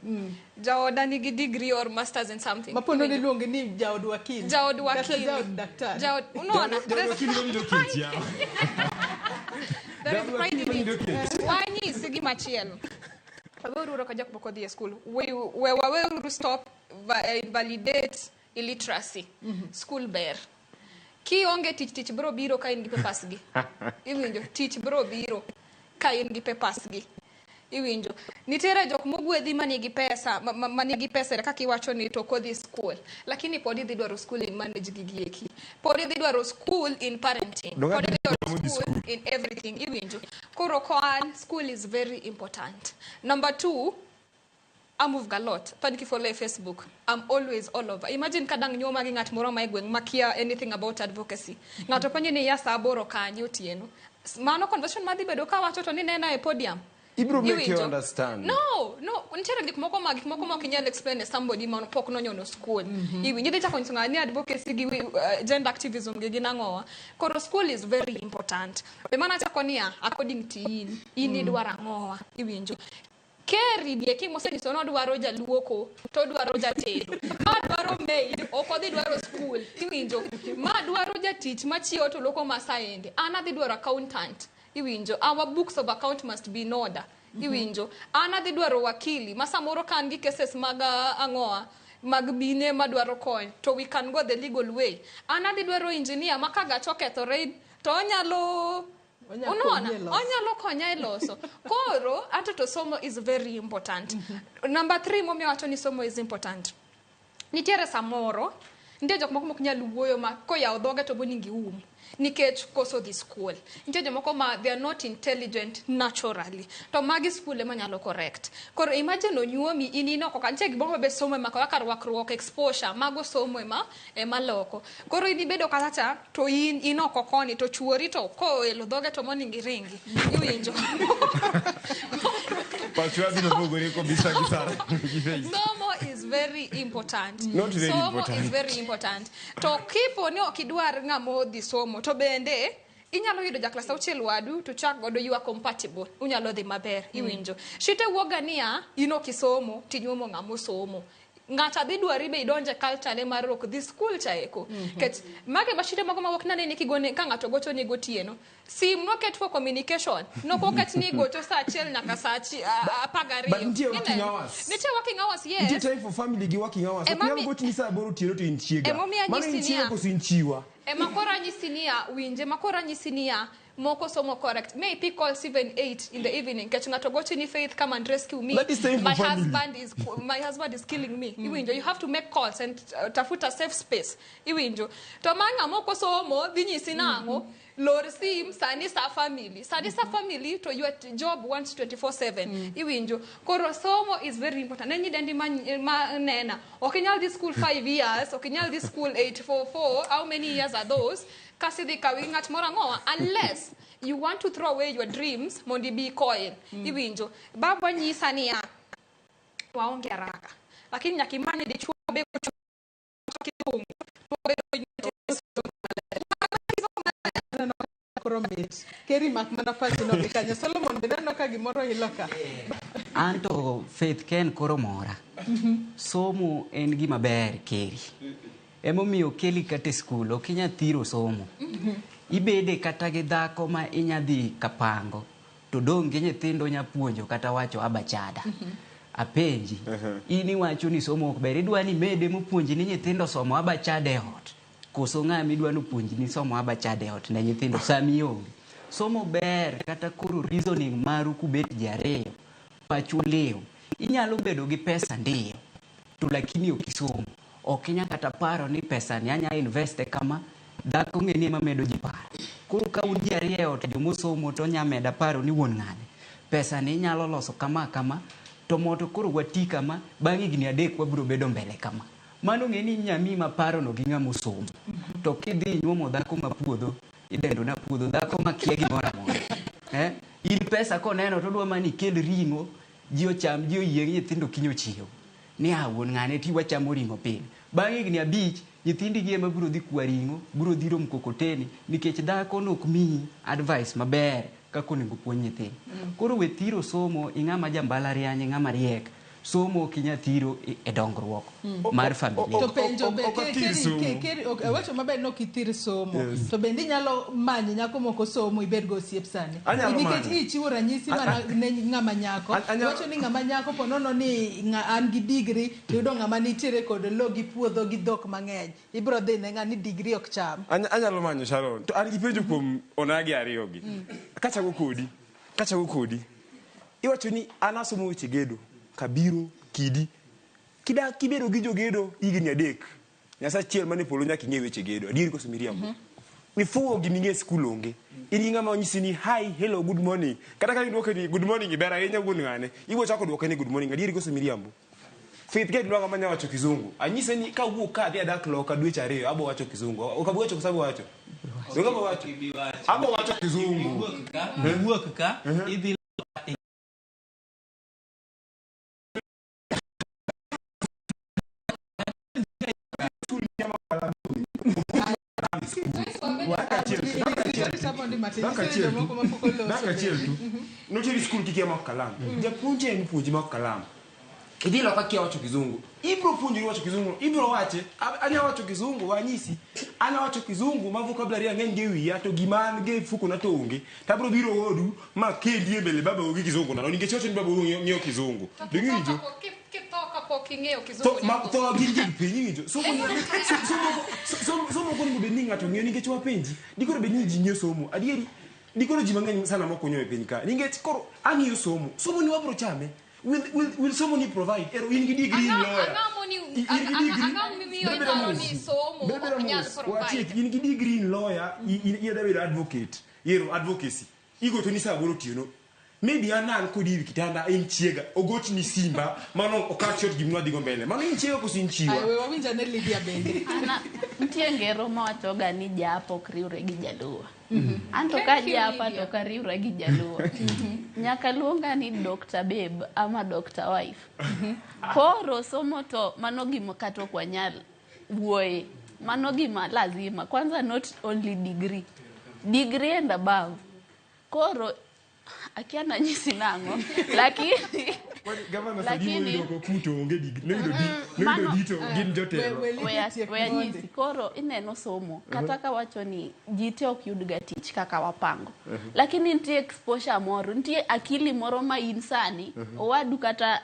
Jaoda nigi degree or masters in something. Ma ponono iluongi ni jaod wakili. Jaod Kata wakili. jaod daktari. Jaod, unaona? Jaod wakili winjo kech yawa. There is Jaod pride in wakili it. winjo kech. Wanyisi gimachielo. Waweuru ka jok moko dhi e school. We waweuru stop invalidate illiteracy. School ber. Kionge tich, tich bro biro ka in gi papers gi. Iwinjo, tich bro biro ka in gi papers gi. Iwinjo. Nitiere jok mogwedhi manigi pesa, manigi pesa kaka iwacho ni to ok odhi school. Lakini pod idhi dwaro school in manage gigi eki. Pod idhi dwaro school in parenting. Donge Pod idhi dwaro modhi school school. in everything. Iwinjo. Koro koan, school is very important. Number 2, I move a lot. Thank you follow Facebook. I'm always all over. Imagine kadang nyuoma gi ng'at moro ma e gweng' makia anything about advocacy. Ng'ato penjo ni ya sa aboro kanye otieno. Mano conversation madhi bedo kawacho to ni nena e podium. Ibro make you Iwinjo? understand. No, no, nitiere gik moko ma gik moko ma ok inyal explain ne somebody ma pok nonyono school. Iwinjo idhi chako nyiso ng'ato ni advocacy gi gender activism gi gin ang'owa. Koro school is very important. Be mana chako niya, according to in, in idwaro ang'owa, iwinjo. Keri dieki mosenyiso ni odwaro jaluoko to odwaro jatedo. Ma dwaro maid, ok odhi dwaro school, iwinjo. Ma dwaro jatich machiewo to luoko masaende. An adhi dwaro accountant, iwinjo. Our books of account must be in order, iwinjo. An adhi dwaro wakili, ma samoro ka an gi cases mag ang'owa, mag mine madwaro kony, to we can go the legal way. An adhi dwaro engineer ma ka gacha okethore to onyalo Onyalo Unaona? konyi e loso. Onyalo konya e loso. Koro, anto to somo is very important. Number 3 momiyo awacho ni somo is important. Nitiere samoro, nitie jok moko mok nyal wuoyo ma koyawo dhoge to boningi um nikech koso dhi school. Nitie jomoko ma they are not intelligent naturally. To magi school ema nyalo correct. Koro imagine onyuomi in in oko ka nitie gik moko ma be somo ema kaka rwakruok, exposure, mago somo ema loko. Koro in ibedo kata cha to in in oko koni to chuori to koelo dhoge to moningi ringi. Iwinjo. Pachwa biro pogore kabisa gi Sara. Gi Faith. Somo is very important. Not very somo important. is very important. To kipo ni ok idwar ng'ama odhi somo, to bende inyalo yudo ja klas auchiel wadu to chak godo you are compatible. Unyalo dhi maber, iwinjo. Shite wuoga niya, in ok isomo, tinyuomo ng'ama osomo. Ng'ato dhi dwari be idonje culture ne mar ok dhi school cha eko. Ket mage mashite moko mawuok nane ni kigone ka ng'ato gocho ni gotieno. Sim noket for communication. Nokoket ni gocho saa achiel nyaka saa 12. But nitie working Ineno? hours. Nitie working hours, yes. Nitie time for family gi working hours. Ok Ema nyal mi- gochni saa aboro otieno to in chiega. Emomiyo Mano anyisi in chiega niya. koso in chiwa? Ema koro anyisi niya, winje, ma koro anyisi niya, moko somo correct. May pick calls even 8 in the evening. Kech ng'ato gocho ni Faith, come and rescue me. That is time for My family. husband is killing me. Iwinjo, you have to make calls and tafuta safe space. Iwinjo. To ma ng'ama ok osomo dhi nyisi nang'o? Lor sim sani sa family. Sani sa family to your job wants 24/7. Iwinjo. Koro somo is very important. Ne nyidendi ma nena. Ok inyal dhi school 5 years, ok inyal dhi school 844. How many years are those? Kasi dhi kawi ng'at moro ang'owa unless you want to throw away your dreams mondo ibi coin. Iwinjo. Baba nyisa niya waonge haraka. Lakini nyaka imany dichuo be kithungu. Koro mit. Keri mak mana pachi no gi kanyo. Solomon be neno ka gimoro ilo ka. Anto Faith Ken koro mora. Somo en gima ber Keri. Emomiyo keli kata e skul ok inyal thiro somo. Ibede kata gi dhako ma inya dhi kapango to dong' gi nyithindo nya puonjo kata wacho abachada. Apenji, in iwacho ni somo ok ber, idwa ni mede mopuonji ni nyithindo somo abachada e ot. Koso ng'ama idwa ni opuonji ni somo abachada e ot ne nyithindo sami onge. Somo ber kata koro reasoning maru kubet ji ariyo, pachu liw. Inyalo bedo gi pesa ndiyo, to lakini ok isomo. Ok inyal kata paro ni pesa ni anya invest e kama, dhako ng'e ni ema medo ji paro. Koro ka un ji ariyo e ot jomosomo to onya meda paro ni wuon ng'ane. Pesa ni inyalo loso kama kama, to moto koro wati kama, bang' higni 3 wabiro bedo mbele kama. Mano ng'e ni nyami ma parono gi ng'ama osomo. To kidhi inyuomo dhako ma puodho, idendo na puodho, dhako ma kia gimoro amora. In pesa koneno to odwa mana ikel ring'o, ji ocham, ji oyieng', nyithindo kiny ochiew. Ni a wuon ng'ane ti wachamo ring'o pile. Bang' higni 5, nyithindi gi ema biro dhi kwa ring'o, biro dhiro mkokoteni, nikech dhako nok miyi advice maber kaka onego puonj nyithindo. Koro we thiro somo, ing'ama ja mbalariany, ing'ama riek. Somo ok inyal thiro e dongruok mar familia. To penjo be wacho maber ni ok ithir somo. To bende inyalo manyo nyako moko somo ibed go osiep sani. Nikech ichiwo ranyisi mana ne ng'ama nyako. Iwacho ni ng'ama nyako po nono ni an gi degree to yudo ng'ama nitiere kod lo gi puodho gi dhok mang'eny. Ibiro dhi ne ng'ani degree ok cham. Anyalo manyo Sharon. To an gi penjo kuom onagi ariyo gi. Kachako kodi. Iwacho ni an asomo weche gedo. Kabiro, kidi. Kidak kibedo gi jogedo higni 3. Nyasaye achiel mane polo nyaka ing'e weche gedo. Adieri koso miriambo? Ifuwo gima ing'e skul onge. In gi ng'ama onyisi ni hi, hello, good morning. Kata ka idwoke ni good morning ber ahinya wuon ng'ane. Ibiro chako dwoke ni good morning. Adieri koso miriambo? Faith Gate dwa ng'ama nya wacho kizungu. Anyise ni kawuok ka adhi adak loka dweche 2 abo wacho kizungu. Ok abi wacho koso abo wacho? Donge abo wacho? Abo wacho kizungu. Iwuok ka, idhi loka. Daka achiel tu. Noteri skul kikia mako kalam. Japuonj en puonji mako kalam. Idhi loka kia wacho kizungu. Ibiro puonjori wacho kizungu. Ibiro wache. Anya wacho kizungu wanyisi. Anya wacho kizungu ma vocabulary ang'eny gi e wiya to gima an gi e mfuko na to onge. Tabiro biro odu ma kendi e mbele baba gi kizungu nano nikech wacho ni baba ng'eyo kizungu. Be iwinjo? Kitho kapok ing'eyo To kizungu. ma tho gin gik piny iwinjo. Somo somo ok onego bed ni ng'ato ng'eyo nikech wapenji. Dikoro bed ni ji ng'eyo somo. Adieri dikoro ji mang'eny sana mok ong'eyo e piny ka. Nikech koro ang'iyo somo. Somo ni wabiro chame. Will somo ni provide? Ero in gi degree in lawyer. In gi degree. Ang'o mimiyo iparo ni somo ok nyal provide? In gi degree in lawyer, idwa bedo advocate. Ero advocacy. Igocho ni saa 8 otieno. Maybe an an kodi ewi kitanda in chiega ogochni simba mano okat short gima wadhigo mbele. Mano in chiega koso in chiwa? Ay, we wawinj ane Lydia bende. Ana nitie ngero mawachoga ni japa ok riwre gi jaluo. Anto ka Thank you, japa Lydia. to ok ariwra gi jaluo. Nyaka luonga ni Dr. Babe ama Dr. Wife. Koro somo to mano gima kata ok wanyal wuoye. Mano gima lazima. Kwanza not only degree. Degree and above. Koro akia nanyisi nang'o lakini Gavana Sadimu oyudo kokuto onge degree. Noyudo noyudo dito gin jotelo. Weya nyisi koro ineno somo kata kawacho ni ji te ok yud ga tich kaka wapango, lakini nitie exposure moro, nitie akili moro ma in sani owadu kata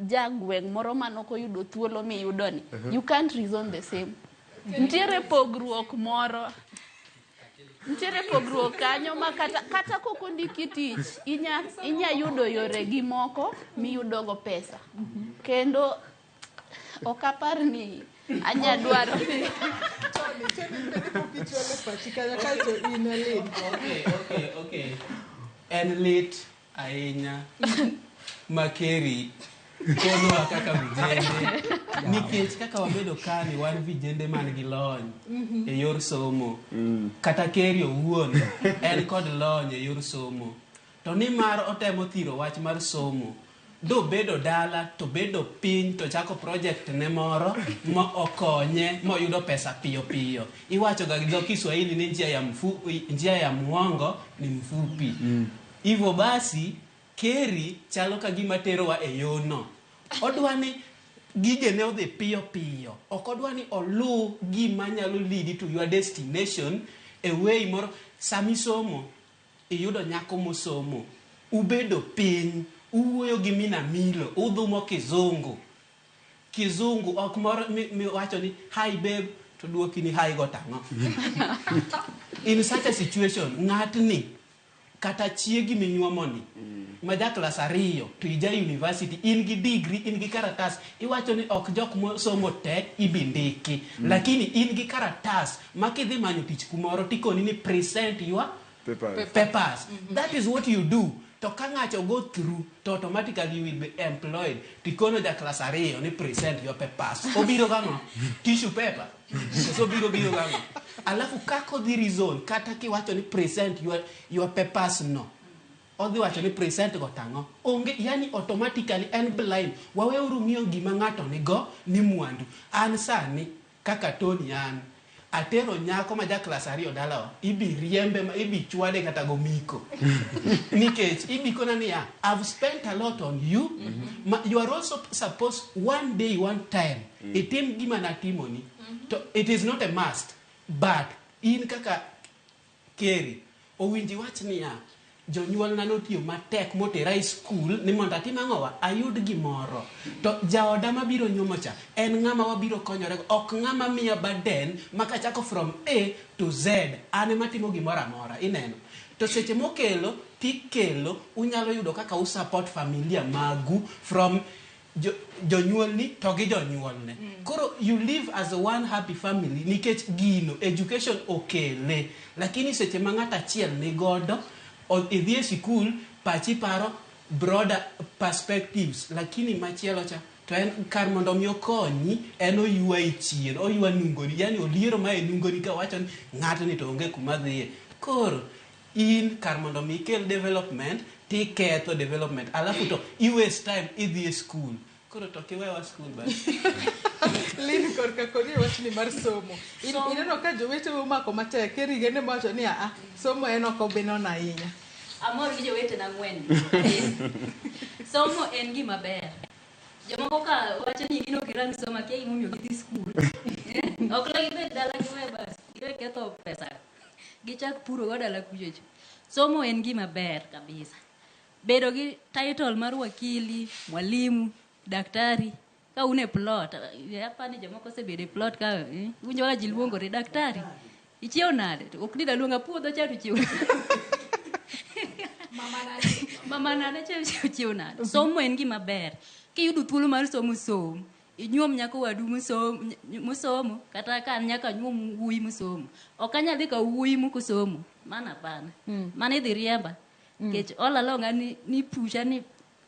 jagweng' moro manok oyudo thuolo miyudo ni you can't reason the same. Nitiere pogruok moro, nitiere pogruok kanyo ma kata kok ondiki tich inya yudo yore gi moko miyudogo pesa. Kendo ok apar ni anya dwaro ni Tony, Tony bende pok ichwalo pachi kanyo kaeto in Elin. Okay. En lit ahinya makeri konwa kaka vijende nikech kaka wabedo kani wan vijende man gi lony e yor somo, kata keri owuon en kod lony e yor somo, to nimar otemo thiro wach mar somo dobedo dala to bedo piny to chako project ne moro ma okonye moyudo pesa piyo piyo. Iwacho ga gi dho Kiswahili ni njia ya muongo ni mfupi. Hivyo basi keri chalo ka gima terowa e yono. Odwa ni gigene odhi piyo piyo. Ok odwa ni oluw gima nyalo lead to your destination e way moro. Sami somo, iyudo nyako mosomo, ubedo piny, uwuoyo gi mina milo, udhumo kizungu. Kizungu ok moro miwacho ni hi babe, to duoki ni hi go tang'o. In such a situation, ng'atni kata chiegi minyuomoni ma ja klas 2 to ija university, in gi degree, in gi karatas, iwacho ni ok jok mosomo te ibi ndiki, lakini in gi karatas ma kidhi manyo tich kumoro tikoni ni present your Papers. Papers. That is what you do. To ka ng'ato go through to automatically you will be employed. Tikono ja class 2 ni present your papers. Obiro gang'o? Tissue paper. Koso biro gang'o? Alafu kako dhi reason kata kiwacho ni present your papers no. Odhi wacho ni present go tang'o. Onge, yani automatically en blind. Waweuru ng'iyo gima ng'ato nigo ni mwandu. An sani kaka Tony an atero nyako ma ja klas 2 dalawa, ibi riembe ma ibi chwade kata go miko. Nikech ibi kona niya, I've spent a lot on you. Ma, you are also supposed one day, one time, itim gima natimoni. To it is not a must, but in kaka Keri, owinji wach niya, jonyuolna notiyo matek motera e skul ni mondo atim ang'owa, ayud gimoro. To jaoda mabiro nyuomo cha, en ng'ama wabiro konyorego, ok ng'ama miya burden ma kachako from A to Z, an ema timo gimoro amora, ineno. To seche mokelo, tikelo, unyalo yudo kaka u support familia magu from jonyuolni to gi jonyuolne. Koro you live as a one happy family nikech gino education okele. Lakini seche ma ng'ato achiel ni godo, idhi e sikul, pachi paro broader perspectives, lakini machielo cha to en kar mondo mi okonyi, en oywa e chien, oywa nungoni, yani oliero ma e nungoni ka wacho ni ng'atni to onge kuma dhiye. Koro in kar mondo mi ikel development, tiketho development, alafu to i waste time idhi e school. Koro to kiwewa school basi. Lin korka kodi wachni mar somo. Ineno ka jowete omako matek, Keri gene wacho ni a somo en ok obinon ahinya. Amor gi jowetena ang'wen. Somo en gima ber. Jomoko ka wacho ni gin ok girang somo, akia gimomiyo gidhi skul. Ok la gibed dala giwe bas, giwe ketho pesa. Gichak puro go dala kuchocho. Somo en gima ber kabisa. Bedo gi title mar wakili, mwalimu, daktari, ka un e plot, apani jomoko osebedo e plot ka, winjo kaka ji luongore, daktari, ichiew nade? To ok ni daluonga puodho cha to chiew. Mama nade chiew nade? Somo en gima ber. Kiyudo thuolo mar somo, som. Inyuom nyako wadu mosomo, kata ka an nyaka anyuom wuoyi mosomo. Ok anyal dhi ka wuoyi mokosomo. Mano hapana. Mano idhi riemba. Nikech all along an ni pusha ni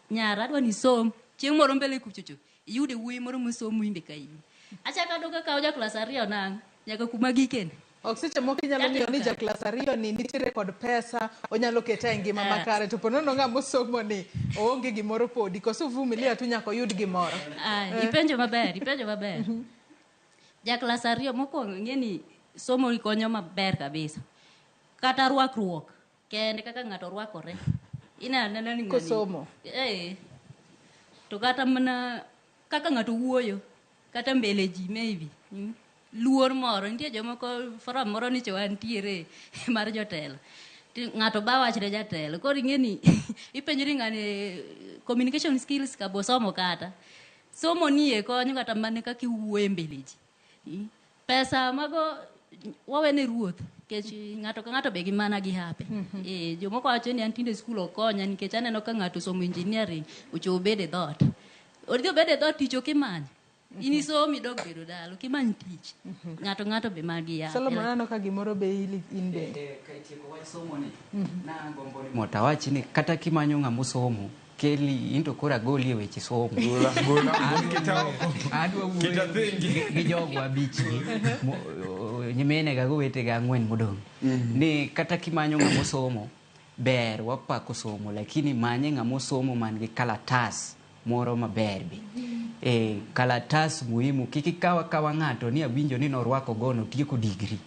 nyara adwa ni som. Chieng' moro mbele kuchocho, iyude wuoyi moro mosomo imbe ka in. Achako adok akawo ja klas 2 nang'o, nyaka kuma gikene. Ok seche moko inyalo ng'iyo ni ja klas 2 ni nitiere kod pesa, onyalo kete e ngima makare, to po nono ng'ama osomo ni oonge gimoro podi, koso vumilia tu nyaka oyud gimoro. Ipenjo maber, ipenjo maber. Ja klas 2 mokwongo ing'e ni somo konyo maber kabisa. Kata rwakruok kende kaka ng'ato rwakore. Ineno anena ni ng'ani Kosomo. To kata mana kaka ng'ato wuoyo, kata mbele ji maybe. Luor moro, nitie jomoko forum moro ni wantiere mar jotelo. Ng'ato ba wachre jatelo. Koro ing'e ni ipenjori ng'ani communication skills ka bo somo kata. Somo ni e konyo kata mana kaka iwuoyo e mbele ji. Pesa mago wawene ruoth. Nikech ng'ato ka ng'ato be gi mana gi hape. Jomoko wacho ni an tinde skul okonya nikech aneno ka ng'ato somo engineering, ochopo obed e dhoot. Odhi obed e dhoot tich ok imanyo. In isomo idok bedo dala, ok imany tich. Ng'ato ng'ato be magi yape. Solomon aneno ka gimoro be ili in bende. Ka itieko wach somo ni, nagombo ni mondo awach ni kata kimanyo ng'ama osomo, keli into koro agoli e weche somo. Gola, gola, kita oko. Adwa wuoyo Kita thingi. gi jogo abich gi, nyiminega gi owetega ang'wen modong'. Ni kata kimanyo ng'ama osomo, ber wapako somo, lakini manye ng'ama osomo man gi kalatas moro maber be. Kalatas muhimu, kik ikaw akawa ng'ato ni awinjo ni norwako gono otieko degree.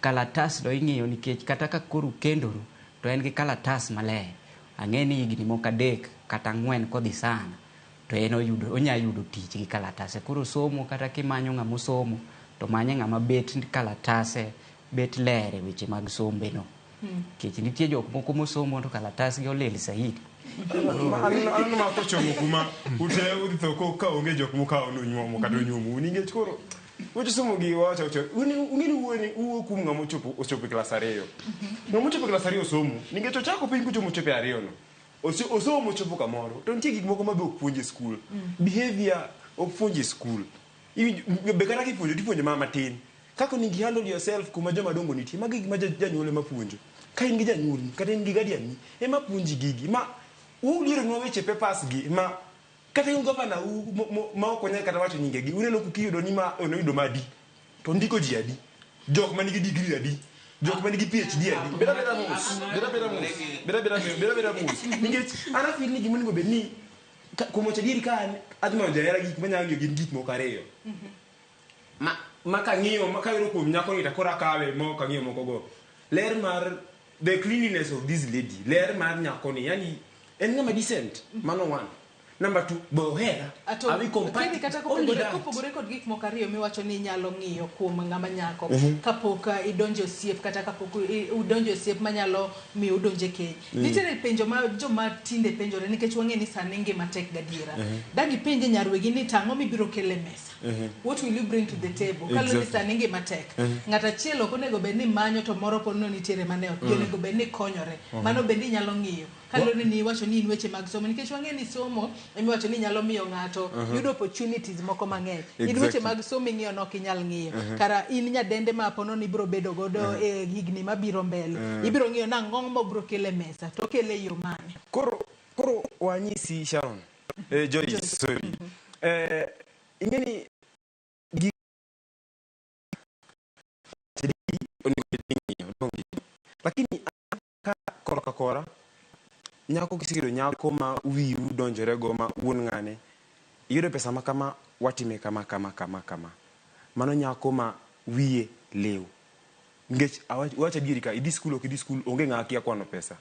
Kalatas do ing'iyo nikech kata ka koro ukendoru to en gi kalatas maler. Ang'e ni higni moko 3 kata 4 kodhi sana to en onya yudo tich gi kalatase. Koro somo kata kimanyo ng'ama osomo to manye ng'ama bet kalatase bet ler e weche mag sombe no. Nikech nitie jok moko mosomo to kalatasgi olil saidi. Aneno ma kochomo kuma ute udhi tho ka onge jok mokawo nonyuomo kata onyuomo. Nikech koro weche somo gi wacho wacho, ung'e ni wuoyo ni uwuoyo kuom ng'ama ochopo e klas 2. Ng'ama ochopo e klas 2 osomo, nikech ochako piny kochomo ochopo e 2 no. Osomo ochopo kamoro, to nitie gik moko ma be ok puonj e skul. Behavior ok puonj e skul. Be kata kipuonjo, tipuonjo mana matin. Kaka onego i handle yourself kuma joma dongo nitie, magi gik ma janyuol ema puonjo. Ka in gi janyuolni kata in gi guardian ni ema puonji gigi ma ulieronwa weche papers gi ma kata in governor u ma ok wanyal kata wacho nyingegi uneno kiyudo ni ma onoyudo ma adi to ndiko ji adi jok manigi degree adi jok manigi PhD adi beda beda mos beda beda mos beda beda beda beda mos nikech an afeel ni gima onego bed ni kuom wacho adieri ka an adhi manyo jahera gik manyalo ng'iyo gin gik moko ariyo ma kang'iyo ma kayudo kuom nyako ni to koro akawe ma ok ang'iyo moko go ler mar the cleanliness of this lady ler mar nyako ni yani en ng'ama decent mano one. Number two, be ohera. Ato, Are we compatible? Kini kata Only kopogore that. Kopogore kod gik moko ariyo miwacho ni inyalo ng'iyo kuom ng'ama nyako kapok idonjo osiep kata kapok udonjo osiep manyalo miyo udonje keny. Nitiere penjo ma joma tinde penjore nikech wang'e ni sani ngima tek gadiera. Dagi penje nyarwegi ni to ang'o mibiro kelo e mesa? What will you bring to the table? Kaluwore ni sani ngima tek. Ng'at achiel ok onego bed ni manyo to moro pod no nitiere mane ok. Ji onego bed ni konyore. Mano bende inyalo ng'iyo. Kaluwore ni iwacho ni in weche mag somo nikech wang'e ni somo emiwacho ni nyalo miyo ng'ato yudo opportunities moko mang'eny. In weche mag somo ing'iyo nok inyal ng'iyo. Kara in nyadende ma pono ni ibiro bedo godo e higni mabiro mbele. Ibiro ng'iyo nang'o mobiro kelo e mesa to okele e yo mane. Koro wanyisi Sharon, Joyce, sorry. Ing'e ni gi onego bed ni ing'iyo, donge? Lakini ka kora ka kora nyako kiseyudo nyako ma wiu donjore go ma wuon ng'ane iyudo pesa ma kama watime kama kama kama kama mano nyako ma wiye liw nikech awach adieri ka idhi skul ok idhi skul onge ng'a kia kwano pesa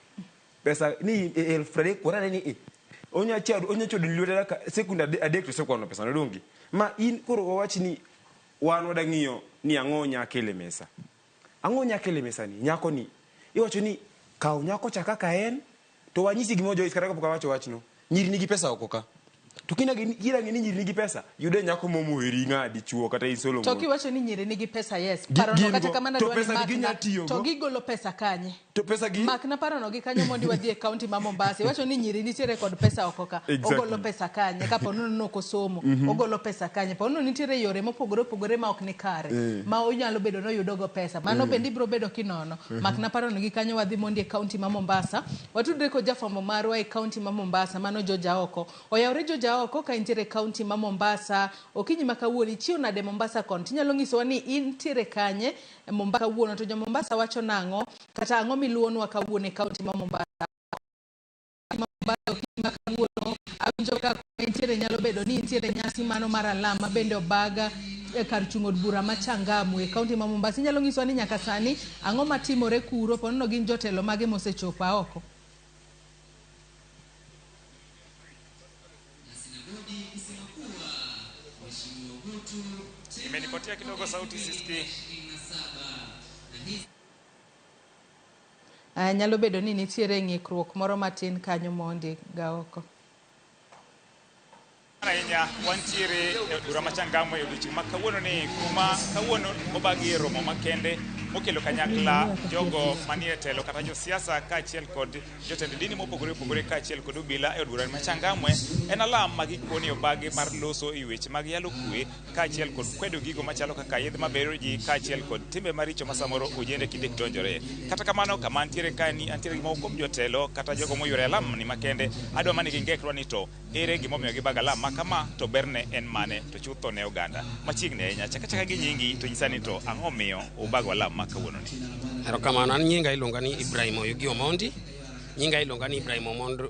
pesa ni 30,000 warane ni onya chado onya chodo ni lwete kaka sekund adek to osekwano pesa no donge ma in koro wawach ni wan wada ng'iyo ni ang'o nya kele mesa ang'o nya kele mesa ni nyako ni iwacho ni kaw nyako cha kaka en to wanyisi gima Joyce kata kapok awacho wachno nyiri nigi pesa oko ka to kina ng'e ni nyiri nigi pesa yude nyako momoheri ng'a dichuo kata in Solomon To kiwacho ni nyiri nigi pesa yes. Parono gin kata go. kamano To adwa ni pesa gi makna. ginya tiyogo. To gigolo pesa kanye? To pesa gi Makna parono gi kanyo mondi wadhi e kaunti ma Mombasa. Iwacho ni nyiri nitiere kod pesa oko ka. Ogolo pesa kanye? Kapo ni nok osomo. Ogolo pesa kanye? Po ni nitiere yore mopogore opogore ma ok ni kare. Ma onyalo bedo ni oyudo go pesa. Mano bende ibiro bedo kinono. Makna parono gi kanyo wadhi mondi e kaunti ma Mombasa. Watudre kod jafwambo marwa e kaunti ma Mombasa mano George Aoko. Oyawre George Aoko ka intiere e kaunti ma Mombasa. Okinyi ma kawuono ichiew nade Mombasa kono? Tinyalo nyisowa ni intiere kanye e Mombasa kawuono to jo Mombasa wacho nang'o kata ang'o miluwonwa kawuono e kaunti ma Mombasa? Mombasa okinyi ma kawuono awinjo ka kuma intiere nyalo bedo ni intiere nyasi mano mar alam ma bende obaga e kar chung' od bura ma Changamwe e kaunti ma Mombasa. Inyalo nyisowa ni nyaka sani ang'o matimore kuro po nono gin jotelo mage mosechopo aoko? Imenipotea kidogo sauti sisikii. Nyalo bedo ni nitiere ng'ikruok moro matin kanyo mondi gaoko. Ahinya wantiere e od bura ma Changamwe e odiochieng' ma kawuono ni kuma kawuono obagie romo makende mokelo kanyakla jogo manie telo kata josiasa kaachiel kod jotend dini mopogore opogore kaachiel kod obila e od bura ma Changamwe en alam ma gikoni obagi mar loso e weche mag yalo kwe kaachiel kod kwedo gigo machalo kaka yedhe mabero ji kaachiel kod timbe maricho ma samoro ojende kinde donjore. Kata kamano kama antiere kaeni antiere gi moko kuom jotelo kata jogo moyuoro e alam ni makende adwa mana ni gingeknwa ni to ere gimomiyo gibago alam ma kama to berne en mane to chutho ne oganda machiegni ahinya chaka chaka gi nyingi to nyisa ni to ang'o miyo ubago alam ma kawuono ni. Erokamano, an nyinga iluonga ni Ibrahim Oyugi Omondi. Nyinga iluonga ni Ibrahim Omondi,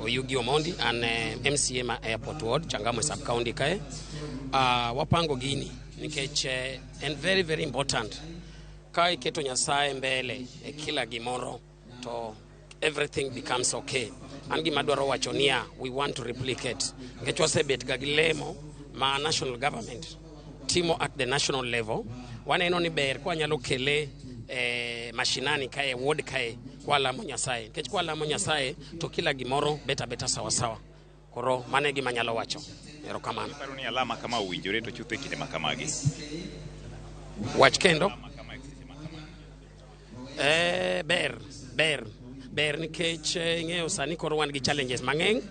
Oyugi Omondi, an MCA ma Airport Ward, Changamwe Sub County kae. Wapango gini nikech en very very important. Ka iketo Nyasaye mbele e kila gimoro to everything becomes okay. An gima dwaro wacho niya, we want to replicate. Nikech wasebet ga gi lemo ma national government timo at the national level. Waneno ni ber kwa nyalo kele mashinani kae, ward kae, kwa lamo Nyasaye. Nikech kwa lamo Nyasaye to kila gimoro beta beta sawa sawa. Koro mano e gima anyalo wacho. Erokamano. Iparo ni alama kama owinjore to chutho e kinde ma kamagi. Wach kendo. Ber, ber, ber nikech ing'eyo sani koro wan gi challenges mang'eny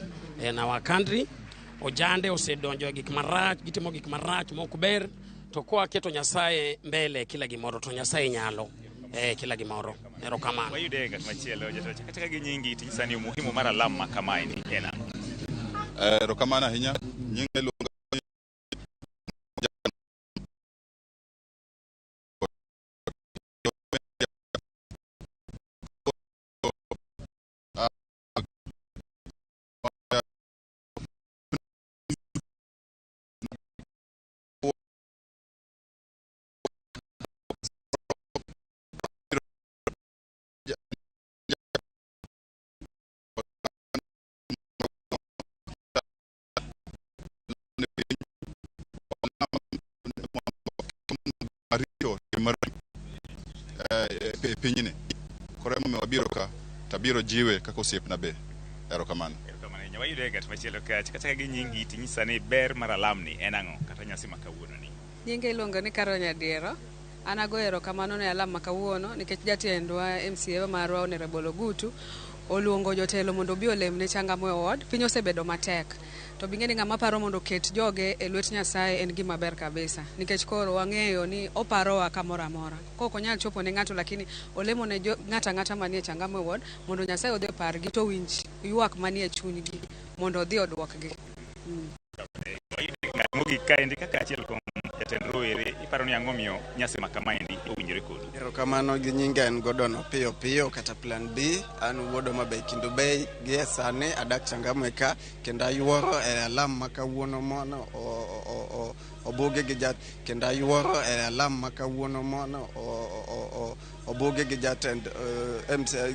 in our country. Ojande osedonjo e gik marach, gitimo gik marach mok ber, to kwa keto Nyasaye mbele kila gimoro to Nyasaye nyalo. Kila gimoro. Erokamano. Wayude ng'at machielo jatelo kata gi nyingi tinyisa ni umuhimu mar alam ma kamae ni en ang'o? Erokamano ahinya. Nyinga iluonga maricho maricho e pinyni. Koro emomiyo wabiro ka tabiro jiwe kaka osiepna be. Erokamano. Erokamano ahinya. Wayude ng'at machielo kacha kata gi nyingi tinyisa ni ber mar alam ni en ang'o kata nyasi ma kawuono ni. Nyinga iluongo ni Carol Nyadiero. An agoyo erokamano ne alam ma kawuono nikech jatendwa MCA marwa Honorable Ogutu oluongo jotelo mondo obi olem ne Changamwe Ward. Piny osebedo matek. To bing'e ni ng'ama paro mondo oket joge e lwet Nyasaye en gima ber kabisa. Nikech koro wang'eyo ni oparowa kamoro amora. Kok onyal chopo ne ng'ato lakini olemo ne ng'ato ang'ata manie Changamwe Ward mondo Nyasaye odhi opargi to owinj ywak manie chunygi mondo odhi oduokgi. Ng'at mogik kaendi kaka achiel kuom jatend rowere iparo ni ang'o miyo nyasi ma kamaendi owinjore kodu? Erokamano gi nyinga en Gordon Opiyo Piyo kata Plan B. An wuod Homa Bay Kendu Bay. Gi e sani adak Changamwe ka kendo ayuoro e alam ma kawuono mono obuge gi jat kendo ayuoro e alam ma kawuono mono obuge gi jatend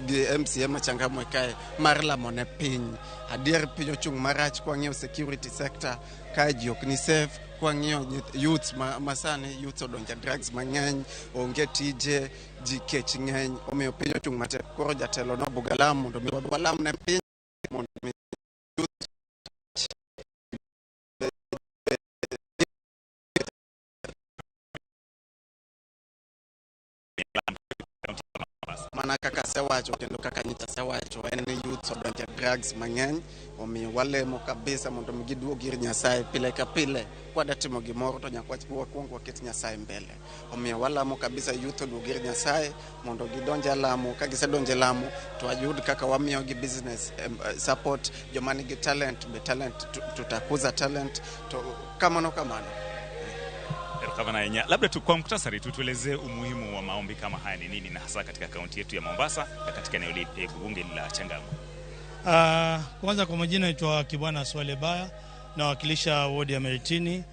gi MCA ma Changamwe kae mar lamo ne piny. Adier piny ochung' marach kwang'iyo security sector kae ji ok ni safe kwang'iyo youths ma sani youths odonjo e drugs mang'eny onge tije ji kech ng'eny omiyo piny ochung' matek. Koro jatelo nobugo alam mondo mi walam ne piny mondo mi youth mana kaka asewacho kendo kaka nyocha asewacho en ni youths odonjo e drugs mang'eny omiyo walemo kabisa mondo mi giduog ir Nyasaye pile ka pile. Kwada timo gimoro to nyaka wakwong waket Nyasaye mbele. Omiyo walamo kabisa youth oduog ir Nyasaye mondo gidonj e lamo. Ka gisedonjo e lamo to wayud kaka wamiyogi business support. Joma nigi talent be talent tutakuza talent to kamano kamano. Erokamano ahinya. Labda tu kwa muktasari tu tuelezee umuhimu wa maombi kama haya ni nini na hasa katika kaunti yetu ya Mombasa na katika eneo bunge la Changamwe. Kwanza kwa majina naitwa Kibwana Swale Baya, nawakilisha wodi ya Miritini,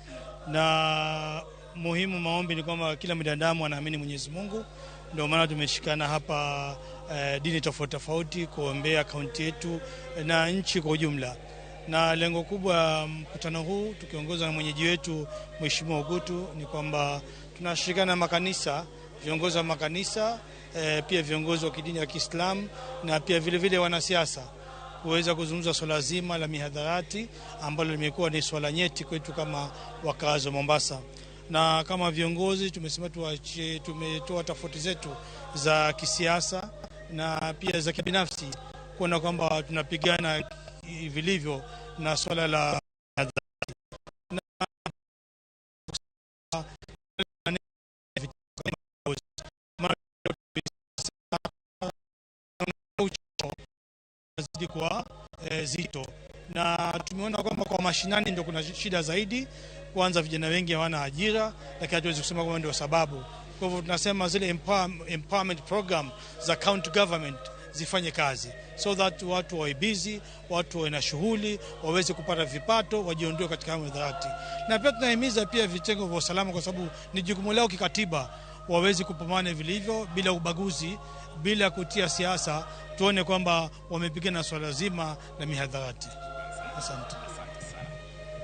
na muhimu maombi ni kwamba kila binadamu anaamini Mwenyezi Mungu, ndio maana tumeshikana hapa dini tofauti tofauti kuombea kaunti yetu na nchi kwa ujumla. Na lengo kubwa mkutano huu tukiongozwa na mwenyeji wetu Mheshimiwa Ogutu ni kwamba tunashirikiana na makanisa, viongozi wa makanisa, pia viongozi wa kidini ya Kiislamu na pia vile vile wanasiasa kuweza kuzungumza swala zima la mihadharati ambalo limekuwa ni swala nyeti kwetu kama wakazi wa Mombasa. Na kama viongozi tumesema tumetoa tofauti zetu za kisiasa na pia za kibinafsi kuona kwamba tunapigana vilivyo na swala la mihadharati. Na zidi kuwa zito, na tumeona kwamba kwa mashinani ndio kuna shida zaidi. Kwanza vijana wengi hawana ajira, lakini hatuwezi kusema kwamba ndio sababu. Kwa hivyo tunasema zile empowerment program za county government zifanye kazi so that watu wawe busy, watu wawe na shughuli, waweze kupata vipato, wajiondoe katika mihadharati. Na pia tunahimiza pia vitengo vya usalama, kwa sababu ni jukumu lao kikatiba waweze kupambana vilivyo bila ubaguzi, bila kutia siasa, tuone kwamba wamepigana swala zima la mihadharati. Asante.